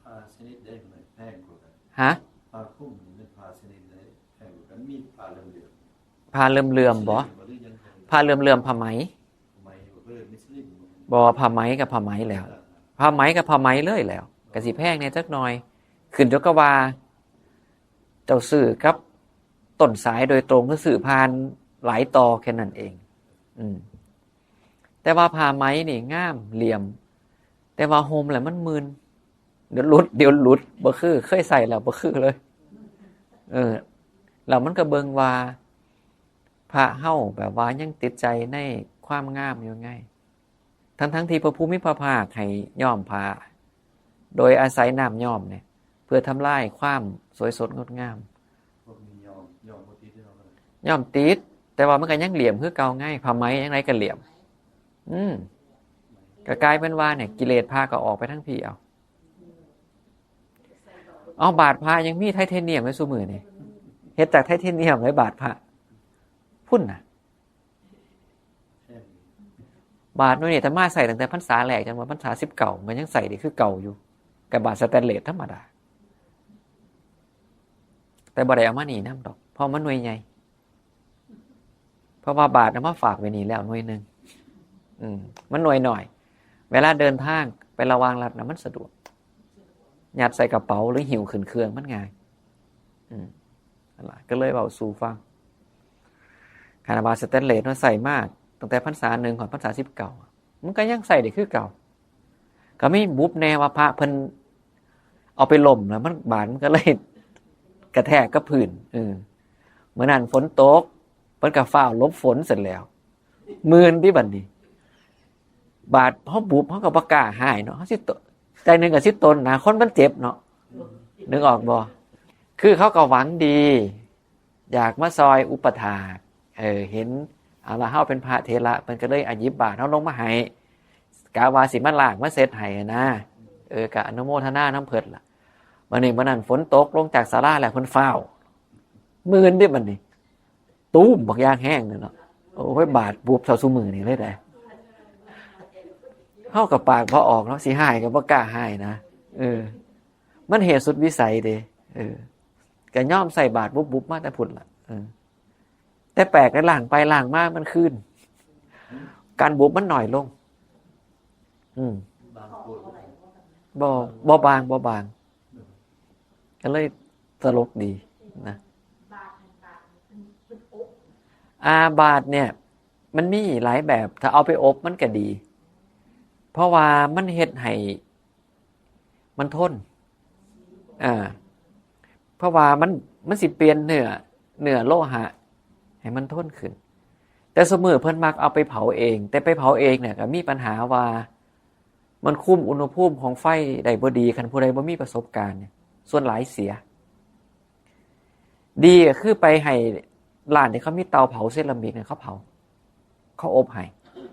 ผ้าชนิดใดมันแพงกว่ากัน ฮะ ผ้าคลุมนี่มันผ้าชนิดใดแพงกว่ากัน มีผ้าเหลื่อมๆ ผ้าเหลื่อมๆ บ่ หรือยังไง ผ้าเหลื่อมๆ ผ้าไหม ผ้าไหมบ่ หรือมิสลินบ่ บ่ ผ้าไหมกับผ้าไหมแล้ว ผ้าไหมกับผ้าไหมเลยแล้ว ก็สิแพงแหน่จักหน่อย ขึ้นอยู่กับว่า เจ้าซื้อกับต้นสายโดยตรง หรือซื้อผ่านหลายต่อแค่นั้นเอง อืม แต่ว่าผ้าไหมนี่งามเหลี่ยม แต่ว่าห่มแล้วมันมื่น เดี๋ยวหลุด เดี๋ยวหลุด บ่คือ เคยใส่แล้วบ่คือเลย เออ แล้วมันก็เบิ่งว่า พระเฮาแบบว่ายังติดใจในความงามอยู่ไง ทั้งๆที่พระผู้มีพระภาคให้ย้อมผ้า โดยอาศัยน้ำย้อมเนี่ย เพื่อทำลายความสวยสดงดงาม พวกนี้ยอม ยอมบ่ติดเด้อ ยอมติด แต่ว่ามันก็ยังเหลี่ยมคือเก่าไง ผ้าไหมยังไงก็เหลี่ยม อืม ก็กลายเป็นว่าเนี่ย กิเลสพาก็ออกไปทั้งพี่เอา เอาบาทพระยังมีไทเทเนียมไว้ซุมื้อนี่ เฮ็ดจากไทเทเนียมเลยบาทพระ พุ่นน่ะ บาทหน่วยนี่อาตมาใส่ตั้งแต่พรรษาแรกจนว่าพรรษาสิบเก้า มันยังใส่ได้คือเก่าอยู่ กับบาทสแตนเลสธรรมดา แต่บ่ได้เอามานี่นำดอก เพราะมันหน่วยใหญ่ เพราะว่าบาทเอามาฝากไว้นี่แล้วหน่วยหนึ่ง อืม มันหน่วยหน่อย เวลาเดินทางไประหว่างรัฐนะมันสะดวก ยัดใส่กระเป๋าหรือหิ้วขึ้นเครื่องมันง่าย อืม นั่นล่ะ ก็เลยเว้าสู่ฟัง ขนาดว่าสแตนเลสเนาะ ใส่มาตั้งแต่พรรษาหนึ่งฮอดพรรษาสิบเก้า มันก็ยังใส่ได้คือเก่า ก็มีบุบแน่ว่าพระเพิ่นเอาไปล้มแล้วมันบาดมันก็เลยกระแทกกับพื้น เออ มื้อนั้นฝนตก เพิ่นก็ฟ้าวหลบฝนเสร็จแล้ว มื่นติบัดนี้ บาดเฮาบุบเฮาก็บ่กล้าหายเนาะ เฮาสิต- ใจหนึ่งก็สิตนนะ คนมันเจ็บเนาะ นึกออกบ่ คือเขาก็หวังดี อยากมาซอยอุปถาก เออ เห็น เอาละ เฮาเป็นพระเถระ เพิ่นก็เลยเอาหยิบบาตรเฮาลงมาให้ กะว่าสิมาล้างมาเช็ดให้นะ เออ กะอนุโมทนานำเพิ่นล่ะ บัดนี้มื้อนั้นฝนตกลงจากศาลาแล้วเพิ่นฟ้าว มื่นติบัดนี้ ตูมบักอย่างแฮงเลยเนาะ โอ้ย บาดบุบเท่าซุมื้อนี่เลยเด้ เฮาก็ปากบ่ออกเนาะ สิหายก็บ่กล้าหายนะ เออ มันเหตุสุดวิสัยเด้ เออ ก็ยอมใส่บาดบุบๆมาแต่พุ้นล่ะ เออ แต่แปลกเลย ล้างไปล้างมามันคืน การบุบมันน้อยลง อืม บางคน บ่ บ่บาง บ่บาง ก็เลยตลกดีนะ อ่า บาดเนี่ย มันมีหลายแบบ ถ้าเอาไปอบมันก็ดี เพราะว่ามันเฮ็ดให้ มันทน อ่า เพราะว่ามัน มันสิเปลี่ยนเนื้อ เนื้อโลหะ ให้มันทนขึ้น แต่ซุมื้อเพิ่นมักเอาไปเผาเอง แต่ไปเผาเองเนี่ยก็มีปัญหาว่า มันคุมอุณหภูมิของไฟได้บ่ดี คันผู้ใดบ่มีประสบการณ์เนี่ย ส่วนหลายเสีย ดีก็คือไปให้ร้านที่เขามีเตาเผาเซรามิกเนี่ยเขาเผา เขาอบให้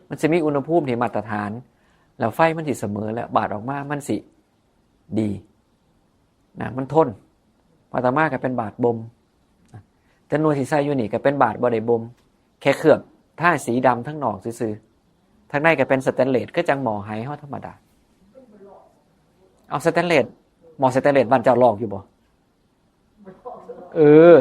มันสิมีอุณหภูมิที่มาตรฐาน แล้วไฟมันสิเสมอ แล้วบาดออกมามันสิดีนะ มันทน อาตมาก็เป็นบาดบ่มนะ แต่หน่วยที่ใส่อยู่นี่ก็เป็นบาดบ่ได้บ่ม แค่เคลือบทาสีดำทั้งนอกซื่อๆ ทั้งในก็เป็นสแตนเลส คือจั่งหม้อไหเฮาธรรมดา เอาสแตนเลส หม้อสแตนเลสบ้านเจ้าลอกอยู่บ่ เออ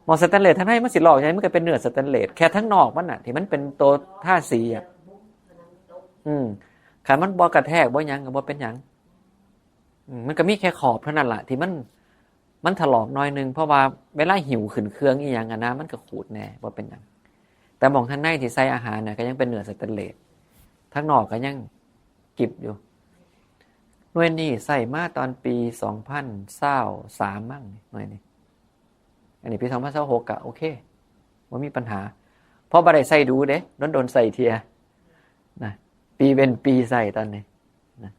หม้อสแตนเลสทั้งในมันสิลอกยังไง มันก็เป็นเนื้อสแตนเลส แค่ทั้งนอกมันน่ะ ที่มันเป็นตัวทาสีอ่ะ อืม คันมันบ่กระแทกบ่หยังก็บ่เป็นหยัง อืม มันก็มีแค่ขอบเท่านั้นล่ะ ที่มัน มันถลอกหน่อยนึง เพราะว่าเวลาหิ้วขึ้นเครื่องอีหยังอะนะ มันก็ขูดแน่ บ่เป็นหยัง แต่หม้องทางในที่ใส่อาหารน่ะ ก็ยังเป็นเนื้อสแตนเลส ทางนอกก็ยังกริบอยู่ หน่วยนี้ใส่มาตอนปีสองพันซาวสามมั้ง หน่วยนี้ อันนี้ปีสองพันซาวหก ก็โอเค บ่มีปัญหา เพราะบ่ได้ใส่ดูเด้ โดนๆใส่เทื่อนะ ปีเว้นปีใส่ตอนนี้นะ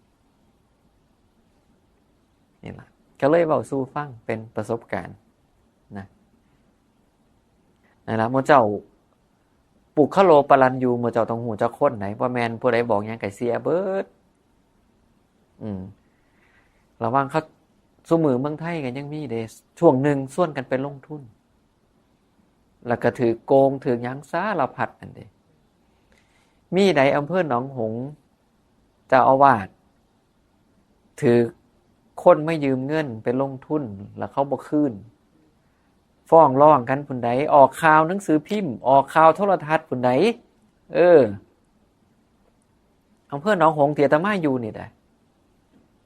นี่ล่ะ ก็เลยเว้าสู่ฟังเป็นประสบการณ์นะ นั่นล่ะ หมู่เจ้า ปุคโคโลปรัญญู หมู่เจ้าต้องฮู้จักคนไหน บ่แม่นผู้ใดบอกหยังก็เชื่อเบิด อืม ระวังเขา ซุมื้อเมืองไทยก็ยังมีเด้ ช่วงหนึ่งชวนกันไปลงทุน แล้วก็ถืกโกง ถืกหยังสารพัดนั่นเด้ มีใดอำเภอหนองหงส์ เจ้าอาวาสถืกคนมายืมเงินไปลงทุน แล้วเขาบ่คืน ฟ้องร้องกันพุ้นใด ออกข่าวหนังสือพิมพ์ ออกข่าวโทรทัศน์พุ้นใด เออ อำเภอหนองหงส์ที่อาตมาอยู่นี่แหละ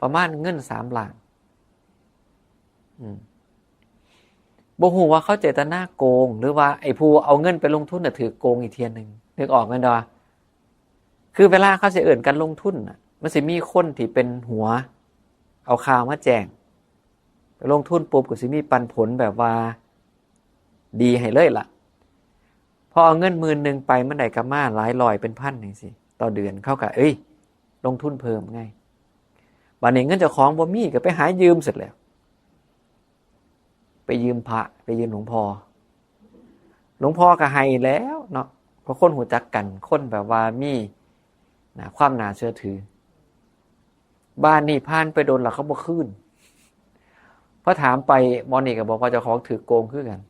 ประมาณเงินสามล้าน อืม บ่ฮู้ว่าเขาเจตนาโกง หรือว่าไอ้ผู้เอาเงินไปลงทุนน่ะถืกโกงอีกเทื่อหนึ่ง นึกออกแม่นบ่ คือเวลาเขาสิเอิ้นกันลงทุนน่ะ มันสิมีคนที่เป็นหัว เอาข่าวมาแจ้ง ไปลงทุนปุ๊บก็สิมีปันผลแบบว่า ดีให้เลยล่ะ พอเอาเงินหมื่นหนึ่งไปมันได้กลับมาหลายร้อยเป็นพันจังซี้ ต่อเดือนเขาก็ เอ้ย ลงทุนเพิ่มไง บัดนี้เงินเจ้าของบ่มีก็ไปหายืมเสร็จแล้ว ไปยืมพระ ไปยืมหลวงพ่อ หลวงพ่อก็ให้แล้วเนาะ เพราะคนรู้จักกัน คนแบบว่ามี นะ ความน่าเชื่อถือ บ้านนี่ผ่านไปโดนแล้วเขาบ่คืน พอถามไป หมอนี่ก็บอกว่าเจ้าของถืกโกงคือกัน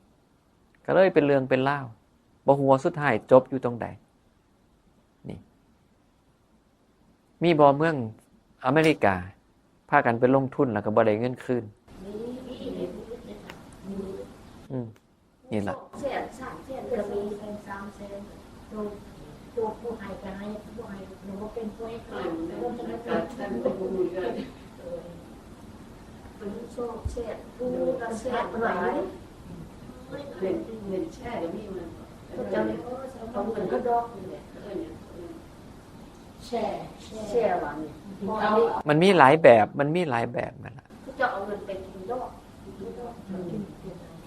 ก็เลยเป็นเรื่องเป็นราว บ่ฮู้ว่าสุดท้ายจบอยู่ตรงใด นี่ มีบ่เมืองอเมริกา พากันไปลงทุนแล้วก็บ่ได้เงินคืน อืม นี่ล่ะ แสน สามแสนก็มี แสน สามแสน ตัว ตัวผู้ให้ก็ให้ ผู้ให้หนูบ่เป็นผู้ให้ก็ให้ เป็นโชคแสน ผู้ก็แสนหลาย เงิน เงินแช่ก็มีมัน ก็จะเอาเงินก็ดอกนี่แหละ แช่ แช่หวานนี่ มันมีหลายแบบ มันมีหลายแบบนั่นล่ะ ก็จะเอาเงินไปกินดอก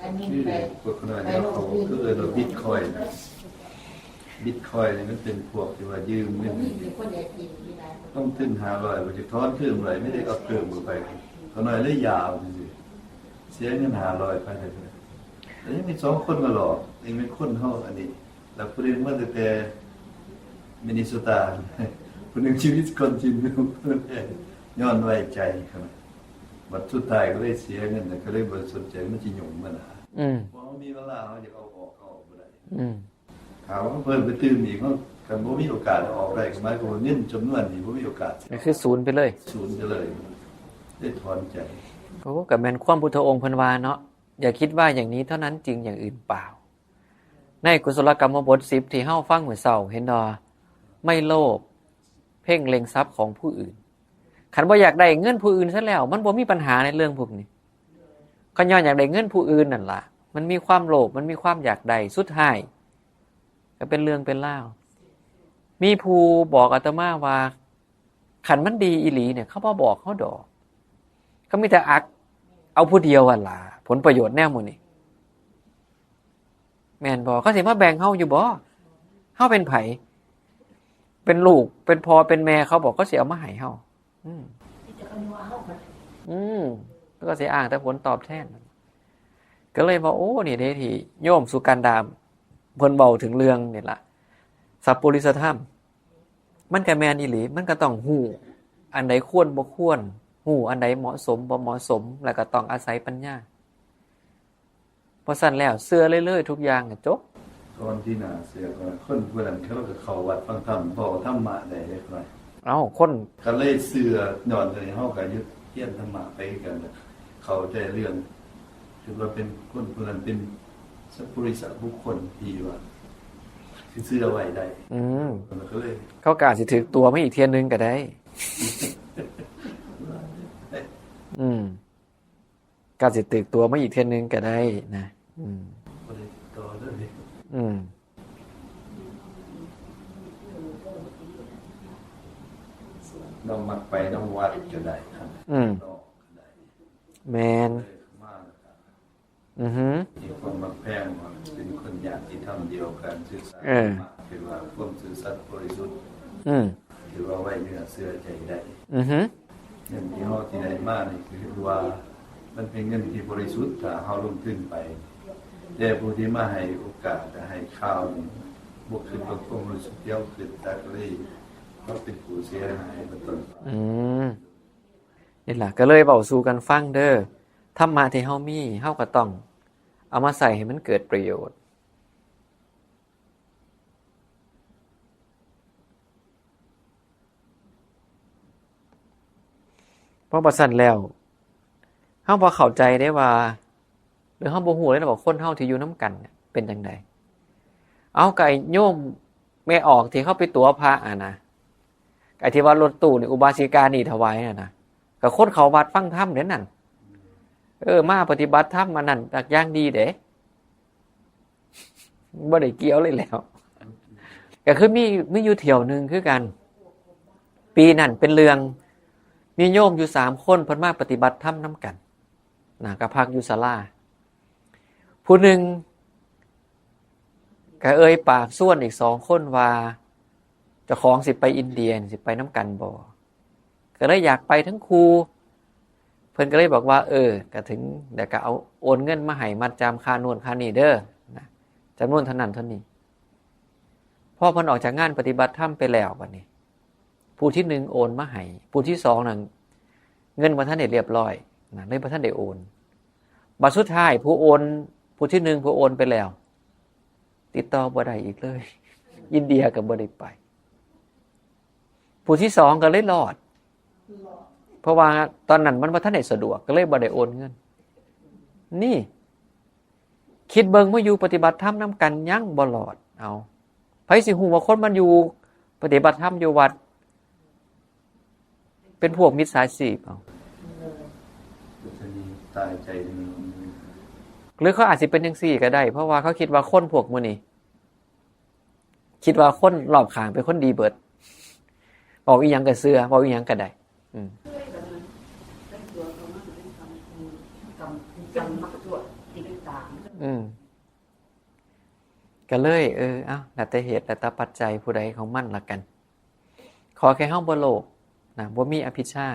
อันนี้ คือ ไป พวกขนาดนี้เขาคือเอิ้นว่าบิตคอยน์นะ บิตคอยน์นี่มันเป็นพวกที่ว่ายืมเงิน มีคนอยากกินมีหลายคน ต้องถึงห้าร้อย ว่าจะถอนคืนเมื่อไหร่ ไม่ได้เอาเพิ่มเข้าไป เขาน้อยเลยยาวซื่อๆ เสียเงินห้าร้อยไปเลย แล้วยังมีสองคนมาหลอก ยังเป็นคนเฮาอันนี้ แล้วผู้หนึ่งมาตั้งแต่มินนิโซตา ผู้หนึ่งอยู่วิสคอนซิน ย้อนไว้ใจครับ บัดสุดท้ายก็เลยเสียเงิน แล้วก็เลยบ่สนใจ มันสิหยุ่งมันหา อืม เพราะเขามีเวลา เขาจะเอาออก เขาออกบ่ได้ อืม ถามว่าเพิ่นไปตื่มอีก เขา คันบ่มีโอกาสเอาออกได้ ก็หมายความว่าเงินจำนวนนี้บ่มีโอกาส ก็คือศูนย์ไปเลย ศูนย์ไปเลย ได้ถอนใจ โอ้ ก็แม่นความพุทธองค์เพิ่นว่าเนาะ อย่าคิดว่าอย่างนี้เท่านั้นจริง อย่างอื่นเปล่า ในกุศลกรรมบทสิบที่เฮาฟังมื้อเช้า เห็นบ่ ไม่โลภ เพ่งเล็งทรัพย์ของผู้อื่น คันบ่อยากได้เงินผู้อื่นซะแล้ว มันบ่มีปัญหาในเรื่องพวกนี้ คันย้อนอยากได้เงินผู้อื่นนั่นล่ะ มันมีความโลภ มันมีความอยากได้ สุดท้าย ก็เป็นเรื่องเป็นราว มีผู้บอกอาตมาว่า คันมันดีอีหลีเนี่ย เขาบ่บอกเฮาดอก เขามีแต่อักเอาผู้เดียวหั่นล่ะ ผลประโยชน์แนวหมู่นี้ แม่นบ่ เขาสิมาแบ่งเฮาอยู่บ่ เฮาเป็นไผ เป็นลูก เป็นพ่อ เป็นแม่เขาบอก เขาสิเอามาให้เฮา อืม อืม แล้วก็สิอ้างแต่ผลตอบแทน ก็เลยว่า โอ้ นี่เด้ที่โยมสุกันดาเพิ่นเว้าถึงเรื่องนี่ล่ะ สัพพุริสธรรม มันก็แม่นอีหลี มันก็ต้องฮู้ อันใดควรบ่ควร ฮู้อันใดเหมาะสมบ่เหมาะสม แล้วก็ต้องอาศัยปัญญา เพราะฉะนั้นแล้วเชื่อเลยๆ ทุกอย่างก็จบ ก่อนที่น่าเชื่อก็คนผู้นั้นเขาก็เข้าวัดฟังธรรม บอกธรรมะได้เล็กน้อย เอ้า คน ก็เลยเชื่อ ย้อนเลย เฮาก็หยุดเรียนธรรมะไปคือกัน เข้าใจเรื่อง คิดว่าเป็นคนผู้นั้นเป็นสัพพุริสบุคคลที่ว่าสิเชื่อไว้ได้ อืม มันก็เลย เขาก็อาจสิถืกตั๋วมาอีกเทื่อนึงก็ได้ อืม ก็สิถืกตั๋วมาอีกเทื่อนึงก็ได้นะ อืม บ่ได้ติดต่อเลย อืม น้องมักไปน้องวัดก็ได้ครับ อืม น้องก็ได้ แม่น เออ มาแล้วก็ อือฮึ มีความมักแพงว่าเป็นคนญาติธรรมเดียวกัน ซื่อสัตย์ เออ ถือว่าความซื่อสัตย์บริสุทธิ์ อืม ถือว่าไว้เนื้อเชื่อใจได้ อือฮึ เงินที่เฮาที่ได้มานี่คือว่ามันเป็นเงินที่บริสุทธิ์ ถ้าเฮาลงทุนไป แต่ผู้ที่มาให้โอกาส ให้ข่าวนี่ บ่คิดว่าความบริสุทธิ์เดียว คิดแต่ก็เลยเขาเป็นผู้เสียหายเป็นต้น อืม นี่ล่ะ ก็เลยเว้าสู่กันฟังเด้อ ธรรมะที่เฮามี เฮาก็ต้องเอามาใช้ให้มันเกิดประโยชน์ เพราะบ่ซั้นแล้ว เฮาบ่เข้าใจเด้ว่า หรือเฮาบ่ฮู้เลยนะว่าคนเฮาที่อยู่นำกันเนี่ยเป็นจั่งใด เอา ก็ไอ้โยมแม่ออกที่เขาไปตั๋วพระอะนะ ไอ้ที่ว่ารถตู้นี่อุบาสิกานี่ถวายน่ะนะ ก็คนเข้าวัดฟังธรรมเด้นั่น เออ มาปฏิบัติธรรมมานั่นตักอย่างดีเด้ บ่ได้เกี่ยวเลยแล้ว ก็คือมีมีอยู่เที่ยวหนึ่งคือกัน ปีนั้นเป็นเรื่อง มีโยมอยู่สามคนเพิ่นมาปฏิบัติธรรมนำกันนะ ก็พักอยู่ศาลา ผู้หนึ่งก็เอ่ยปากชวนอีกสองคนว่า เจ้าของสิไปอินเดีย สิไปนำกันบ่ ก็เลยอยากไปทั้งคู่ เพิ่นก็เลยบอกว่า เออ ก็ถึง แล้วก็เอาโอนเงินมาให้มัดจำค่าโน่นค่านี่เด้อนะ จำนวนเท่านั้นเท่านี้ พอเพิ่นออกจากงานปฏิบัติธรรมไปแล้วบัดนี้ ผู้ที่หนึ่งโอนมาให้ ผู้ที่สองนั่นเงินบ่ทันได้เรียบร้อยนะ เลยบ่ทันได้โอน บัดสุดท้ายผู้โอน ผู้ที่หนึ่งผู้โอนไปแล้ว ติดต่อบ่ได้อีกเลย อินเดียก็บ่ได้ไป ผู้ที่สองก็เลยรอด เพราะว่าตอนนั้นมันบ่ทันได้สะดวก ก็เลยบ่ได้โอนเงิน นี่ คิดเบิ่ง มาอยู่ปฏิบัติธรรมนำกันยังบ่รอด เอา ไผสิฮู้ว่าคนมันอยู่ปฏิบัติธรรมอยู่วัด เป็นพวกมิจฉาชีพ เอา จะมีตายใจหนึ่ง หรือเขาอาจสิเป็นจังซี่ก็ได้ เพราะว่าเขาคิดว่าคนพวกมื้อนี้ คิดว่าคนรอบข้างเป็นคนดีเบิด เว้าอีหยังก็เชื่อ เว้าอีหยังก็ได้ อืม อืม ก็เลย เออ เอ้า แล้วแต่เหตุ แล้วแต่ปัจจัยผู้ใดของมันละกัน ขอแค่เฮาบ่โลภนะ บ่มีอภิชฌา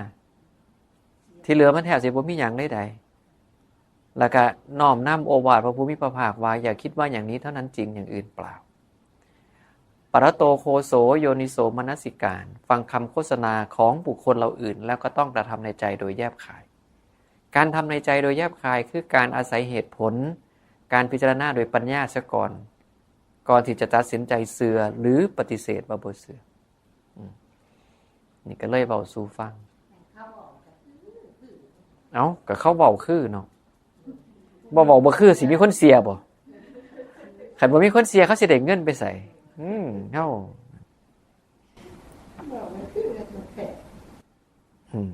ที่เหลือมันแทบสิบ่มีหยังเลยใด แล้วก็น้อมนำโอวาทพระผู้มีพระภาคว่า อย่าคิดว่าอย่างนี้เท่านั้นจริง อย่างอื่นเปล่า ปรตโตโคโส โยนิโสมนสิการ ฟังคำโฆษณาของบุคคลเหล่าอื่น แล้วก็ต้องกระทำในใจโดยแยบคาย การทำในใจโดยแยบคายคือการอาศัยเหตุผล การพิจารณาโดยปัญญาซะก่อน ก่อนที่จะตัดสินใจเชื่อหรือปฏิเสธว่าบ่เชื่อ อืม นี่ก็เลยเว้าสู่ฟัง เอ้า ก็เขาเว้าคือเนาะ บ่เว้าบ่คือ สิมีคนเชื่อบ่ คันบ่มีคนเชื่อ เขาสิได้เงินไปไส อืม เฮา อืม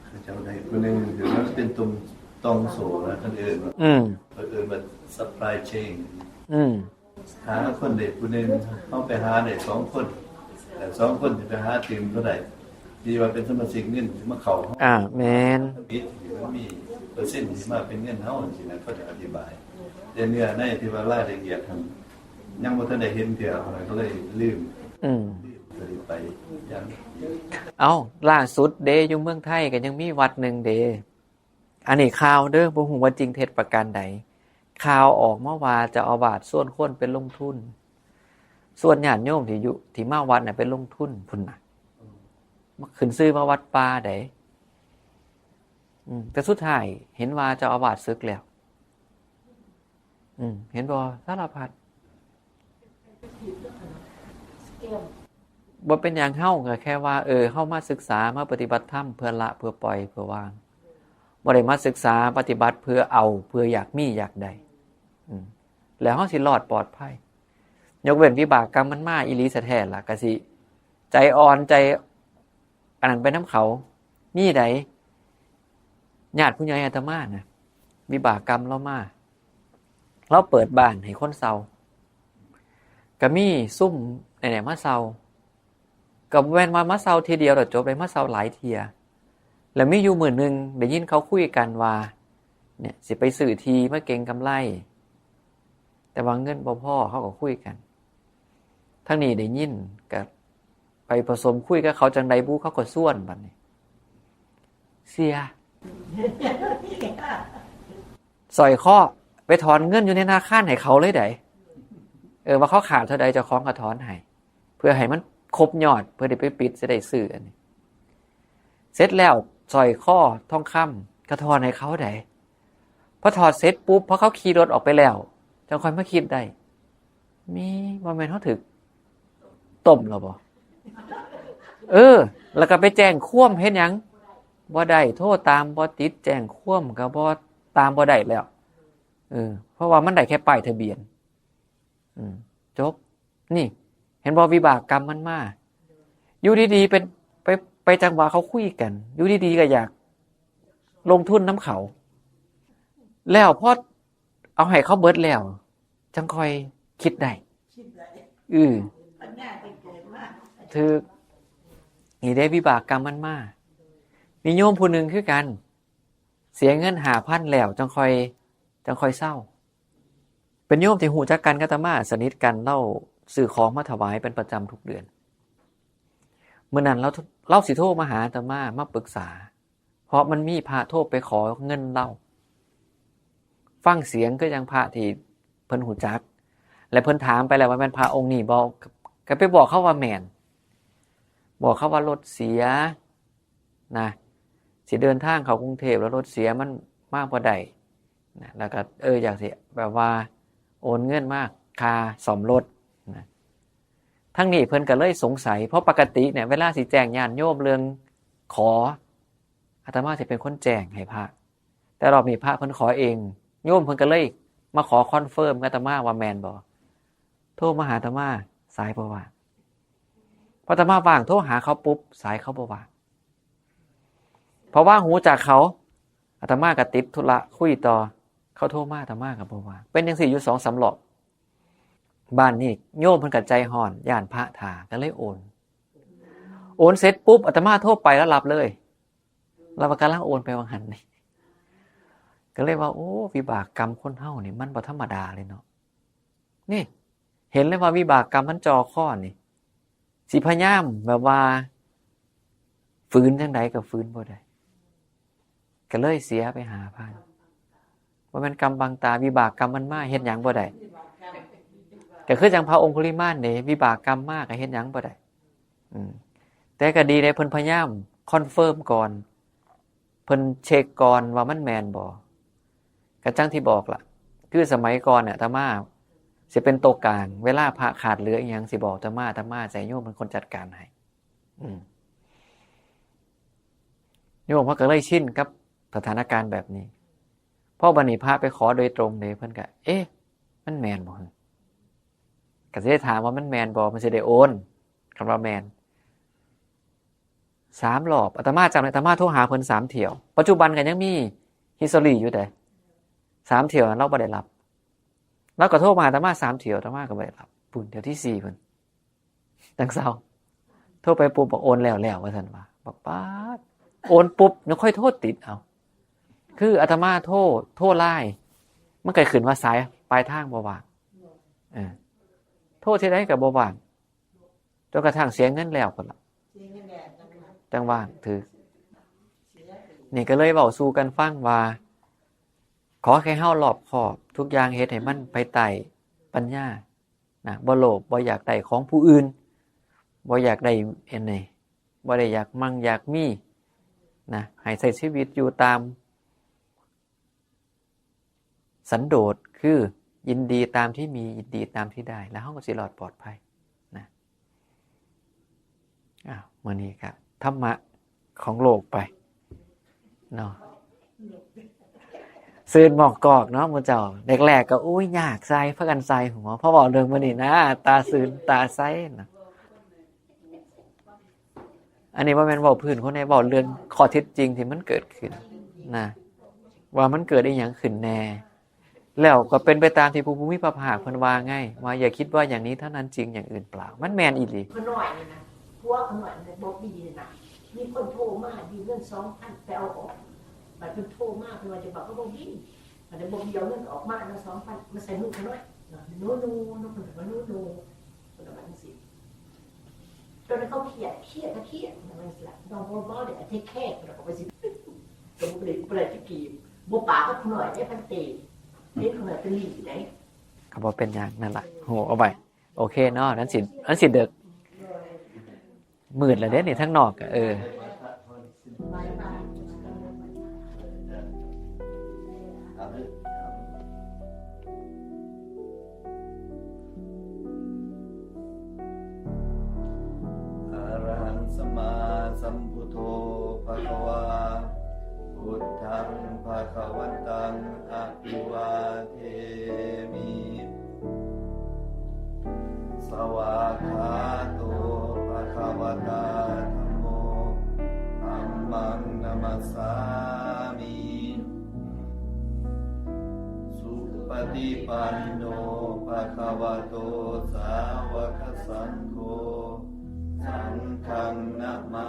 เขาเจ้าได้ผู้หนึ่งถือว่าเป็นตุ่มตองโสนะ คนอื่น อืม คนอื่นมัน supply chain อืม หาคนได้ผู้หนึ่ง เขาไปหาได้สองคน แต่สองคนจะไปหาทีมเท่าไหร่ ที่ว่าเป็นสมาชิกเงินมาเข้า อ่า แม่น บิดที่มันมีเปอร์เซ็นต์ที่มาเป็นเงินเฮาสินะ เขาจะอธิบาย แต่เนื้อในที่ว่ารายละเอียดหั่นยังบ่ทันได้เห็นเทื่อ ก็เลยลืม อืม ก็เลยไปอย่าง เอ้า ล่าสุดเด้ อยู่เมืองไทยก็ยังมีวัดหนึ่งเด้ อันนี้ข่าวเด้อ บ่ฮู้ว่าจริงเท็จประการใด ข่าวออกมาว่าเจ้าอาวาสชวนคนไปลงทุน ชวนญาติโยมที่อยู่ ที่มาวัดน่ะไปลงทุนพุ้นน่ะ มาขึ้นชื่อว่าวัดป่าใด อืม แต่สุดท้ายเห็นว่าเจ้าอาวาสสึกแล้ว อืม เห็นบ่ สารพัด บ่เป็นหยัง เฮาก็แค่ว่า เออ เฮามาศึกษา มาปฏิบัติธรรมเพื่อละ เพื่อปล่อย เพื่อวาง บ่ได้มาศึกษาปฏิบัติเพื่อเอา เพื่ออยากมีอยากได้ อืม แล้วเฮาสิรอดปลอดภัย ยกเว้นวิบากกรรมมันมาอีหลีแท้ๆล่ะ ก็สิใจอ่อนใจ อันนั้นไปนำเขา มีใด ญาติผู้ใหญ่อาตมานะ วิบากกรรมลาวมา ลาวเปิดบ้านให้คนเช่า ก็มีซุมนี่แหละมาเช่า ก็บ่แม่นว่ามาเช่าเทื่อเดียวแล้วจบเลย มาเช่าหลายเทื่อ แล้วมีอยู่มื้อหนึ่งได้ยินเขาคุยกันว่า เนี่ย สิไปซื้อที่มาเก็งกำไร แต่ว่าเงินบ่พอ เขาก็คุยกัน ทางนี้ได้ยิน ก็ไปผสมคุยกับเขาจั่งใดบุ เขาก็ชวนบัดนี้ เสีย สร้อยคอ ไปถอนเงินอยู่ในธนาคารให้เขาเลยได๋ เออ ว่าเขาขาดเท่าใด เจ้าของก็ถอนให้ เพื่อให้มันครบยอด เพื่อได้ไปปิด สิได้ซื้ออันนี้ เสร็จแล้ว สร้อยคอทองคำก็ถอนให้เขาได๋ พอถอดเสร็จปุ๊บ พอเขาขี่รถออกไปแล้ว จั่งค่อยมาคิดได้ มี บ่แม่นเฮาถืกต้มแล้วบ่ เออ แล้วก็ไปแจ้งความเฮ็ดหยัง บ่ได้ โทรตามบ่ติด แจ้งความก็บ่ ตามบ่ได้แล้ว เออ เพราะว่ามันได้แค่ป้ายทะเบียน อืม จบ นี่ เห็นบ่ วิบากกรรมมันมา อยู่ดีๆ เป็น ไป ไปจั่งว่าเขาคุยกัน อยู่ดีๆ ก็อยากลงทุนนำเขา แล้วพอเอาให้เขาเบิดแล้ว จั่งค่อยคิดได้ อือ ถืก นี่เด้ วิบากกรรมมันมา มีโยมผู้หนึ่งคือกัน เสียเงินห้าพันแล้ว จั่งค่อย จั่งค่อยเซา เป็นโยมที่ฮู้จักกันกับอาตมา สนิทกัน ลาวซื้อของมาถวายเป็นประจำทุกเดือน มื้อนั้นลาว ลาวสิโทรมาหาอาตมา มาปรึกษา เพราะมันมีพระโทรไปขอเงินลาว ฟังเสียงคือจั่งพระที่เพิ่นฮู้จัก และเพิ่นถามไปแล้วว่าแม่นพระองค์นี้บ่ ก็ไปบอกเขาว่าแม่น บอกเขาว่ารถเสียนะ สิเดินทางเข้ากรุงเทพฯ แล้วรถเสีย มันมาบ่ได้นะ แล้วก็ เออ อยากสิแบบว่าโอนเงินมาค่าซ่อมรถนะ ทั้งนี้เพิ่นก็เลยสงสัย เพราะปกติเนี่ย เวลาสิแจ้งญาติโยมเรื่องขอ อาตมาสิเป็นคนแจ้งให้พระ แต่รอบนี้พระเพิ่นขอเอง โยมเพิ่นก็เลยมาขอคอนเฟิร์มกับอาตมาว่าแม่นบ่ โทรมาหาอาตมา สายบ่ว่าง พออาตมาว่าง โทรหาเขาปุ๊บ สายเขาบ่ว่าง เพราะว่าฮู้จักเขา อาตมาก็ติดธุระคุยต่อ เขาโทรมา อาตมาก็บ่ว่าง เป็นจั่งซี้อยู่สองสามรอบ บาดนี้โยมเพิ่นก็ใจฮ้อน ย้านพระถ่า ก็เลยโอน โอนเสร็จปุ๊บ อาตมาโทรไป ลาวรับเลย ลาวว่ากำลังโอนไปหว่างหั้นนี่ ก็เลยว่า โอ้ วิบากกรรมคนเฮานี่มันบ่ธรรมดาเลยเนาะ นี่ เห็นเลยว่าวิบากกรรมมันจ่อคอนี่ สิพยายามแบบว่า ฝืนจั่งใดก็ฝืนบ่ได้ ก็เลยเสียไปห้าพัน บ่แม่นกรรมบังตา วิบากกรรมมันมา เฮ็ดหยังบ่ได้ ก็คือจั่งพระองคุลิมานเด้ วิบากกรรมมาก็เฮ็ดหยังบ่ได้ อืม แต่ก็ดีเด้ เพิ่นพยายามคอนเฟิร์มก่อน เพิ่นเช็คก่อนว่ามันแม่นบ่ ก็จั่งที่บอกล่ะ คือสมัยก่อนน่ะ อาตมาสิเป็นตัวกลาง เวลาพระขาดเหลืออิหยังสิบอกอาตมา อาตมาสิให้โยมเป็นคนจัดการให้ อืม โยมเพิ่นก็เลยชินกับสถานการณ์แบบนี้ พอบัดนี้พระไปขอโดยตรงเด้ เพิ่นก็ เอ๊ะ มันแม่นบ่ ก็สิได้ถามว่ามันแม่นบ่ มันสิได้โอน คันว่าแม่น สามรอบ อาตมาจำได้ อาตมาโทรหาเพิ่นสามเที่ยว ปัจจุบันก็ยังมี history อยู่เด้ สามเที่ยวนั้นลาวบ่ได้รับ ลาวก็โทรมาหาอาตมาสามเที่ยว อาตมาก็บ่ได้รับ พู้น เที่ยวที่สี่พู้น จั่งเซา โทรไปปุ๊บ บอกโอนแล้วแล้ว ว่าซั่นว่า บอกป๊าด โอนปุ๊บ ยังค่อยโทรติดเอา คืออาตมาโทร โทรไลน์ มันก็ขึ้นว่าสายปลายทางบ่ว่าง เออ โทรเทื่อใดก็บ่ว่าง จนกระทั่งเสียเงินแล้วพู้นล่ะ จั่งว่างถืก นี่ก็เลยเว้าสู่กันฟังว่า ขอแค่เฮารอบคอบ ทุกอย่างเฮ็ดให้มันภายใต้ปัญญานะ บ่โลภ บ่อยากได้ของผู้อื่น บ่อยากได้อันนี้ บ่ได้อยากมั่งอยากมีนะ ให้ใช้ชีวิตอยู่ตามสันโดษ คือยินดีตามที่มี ยินดีตามที่ได้ แล้วเฮาก็สิรอดปลอดภัยนะ อ้าว มื้อนี้ก็ธรรมะของโลกไปเนาะ ซื่นหมอกกอกเนาะหมู่เจ้า แรกๆก็ อุ้ย ยากใส่ พากันใส่หัว พอเว้าเรื่องมื้อนี้นะ ตาซื่นตาใสนะ อันนี้บ่แม่นเว้าพื้นคนใด เว้าเรื่องข้อเท็จจริงที่มันเกิดขึ้นนะ ว่ามันเกิดอีหยังขึ้นแน่ แล้วก็เป็นไปตามที่พระผู้มีพระภาคเพิ่นว่าไง ว่าอย่าคิดว่าอย่างนี้เท่านั้นจริง อย่างอื่นเปล่า มันแม่นอีหลี ขน้อยนี่นะ ผัวขน้อยนี่บ่ดีนี่นะ มีคนโทรมายืมเงินสองพัน ไปเอาออก บัดเพิ่นโทรมา เพิ่นว่าจะบอกว่าบ่มี บัดนี้บ่มี เอาเงินออกมาเนาะ สองพัน มาใส่มือขน้อยเนาะ หนู หนู หนู เพิ่นก็ว่า หนู หนู เพิ่นก็ว่าจั่งซี้ ตอนนั้นเขาเครียด เครียดก็เครียด มันสิล่ะ น้องบ่ บ่ได้ take care เพิ่นก็ว่าสิ ก็บ่ได้ บ่ได้จะกีบ บ่ปากกับขน้อยได้ พันเต เห็นขน้อยเป็นหนี้ได้ ก็บ่เป็นหยัง นั่นล่ะ โห เอาไว้ โอเคเนาะ นั้นสิ นั้นสิเดิก มืดแล้วเด้นี่ทางนอกอะ เออ อะระหังสัมมาสัมพุทโธ ภะคะวา พุทธัง ภะคะวันตัง อะภิวาเทมิ สวากขาโต ภะคะวะตา ธัมโม ธัมมัง นะมัสสามิ ปฏิปันโน ภะคะวะโต สาวกสังโฆ สังฆัง นะมา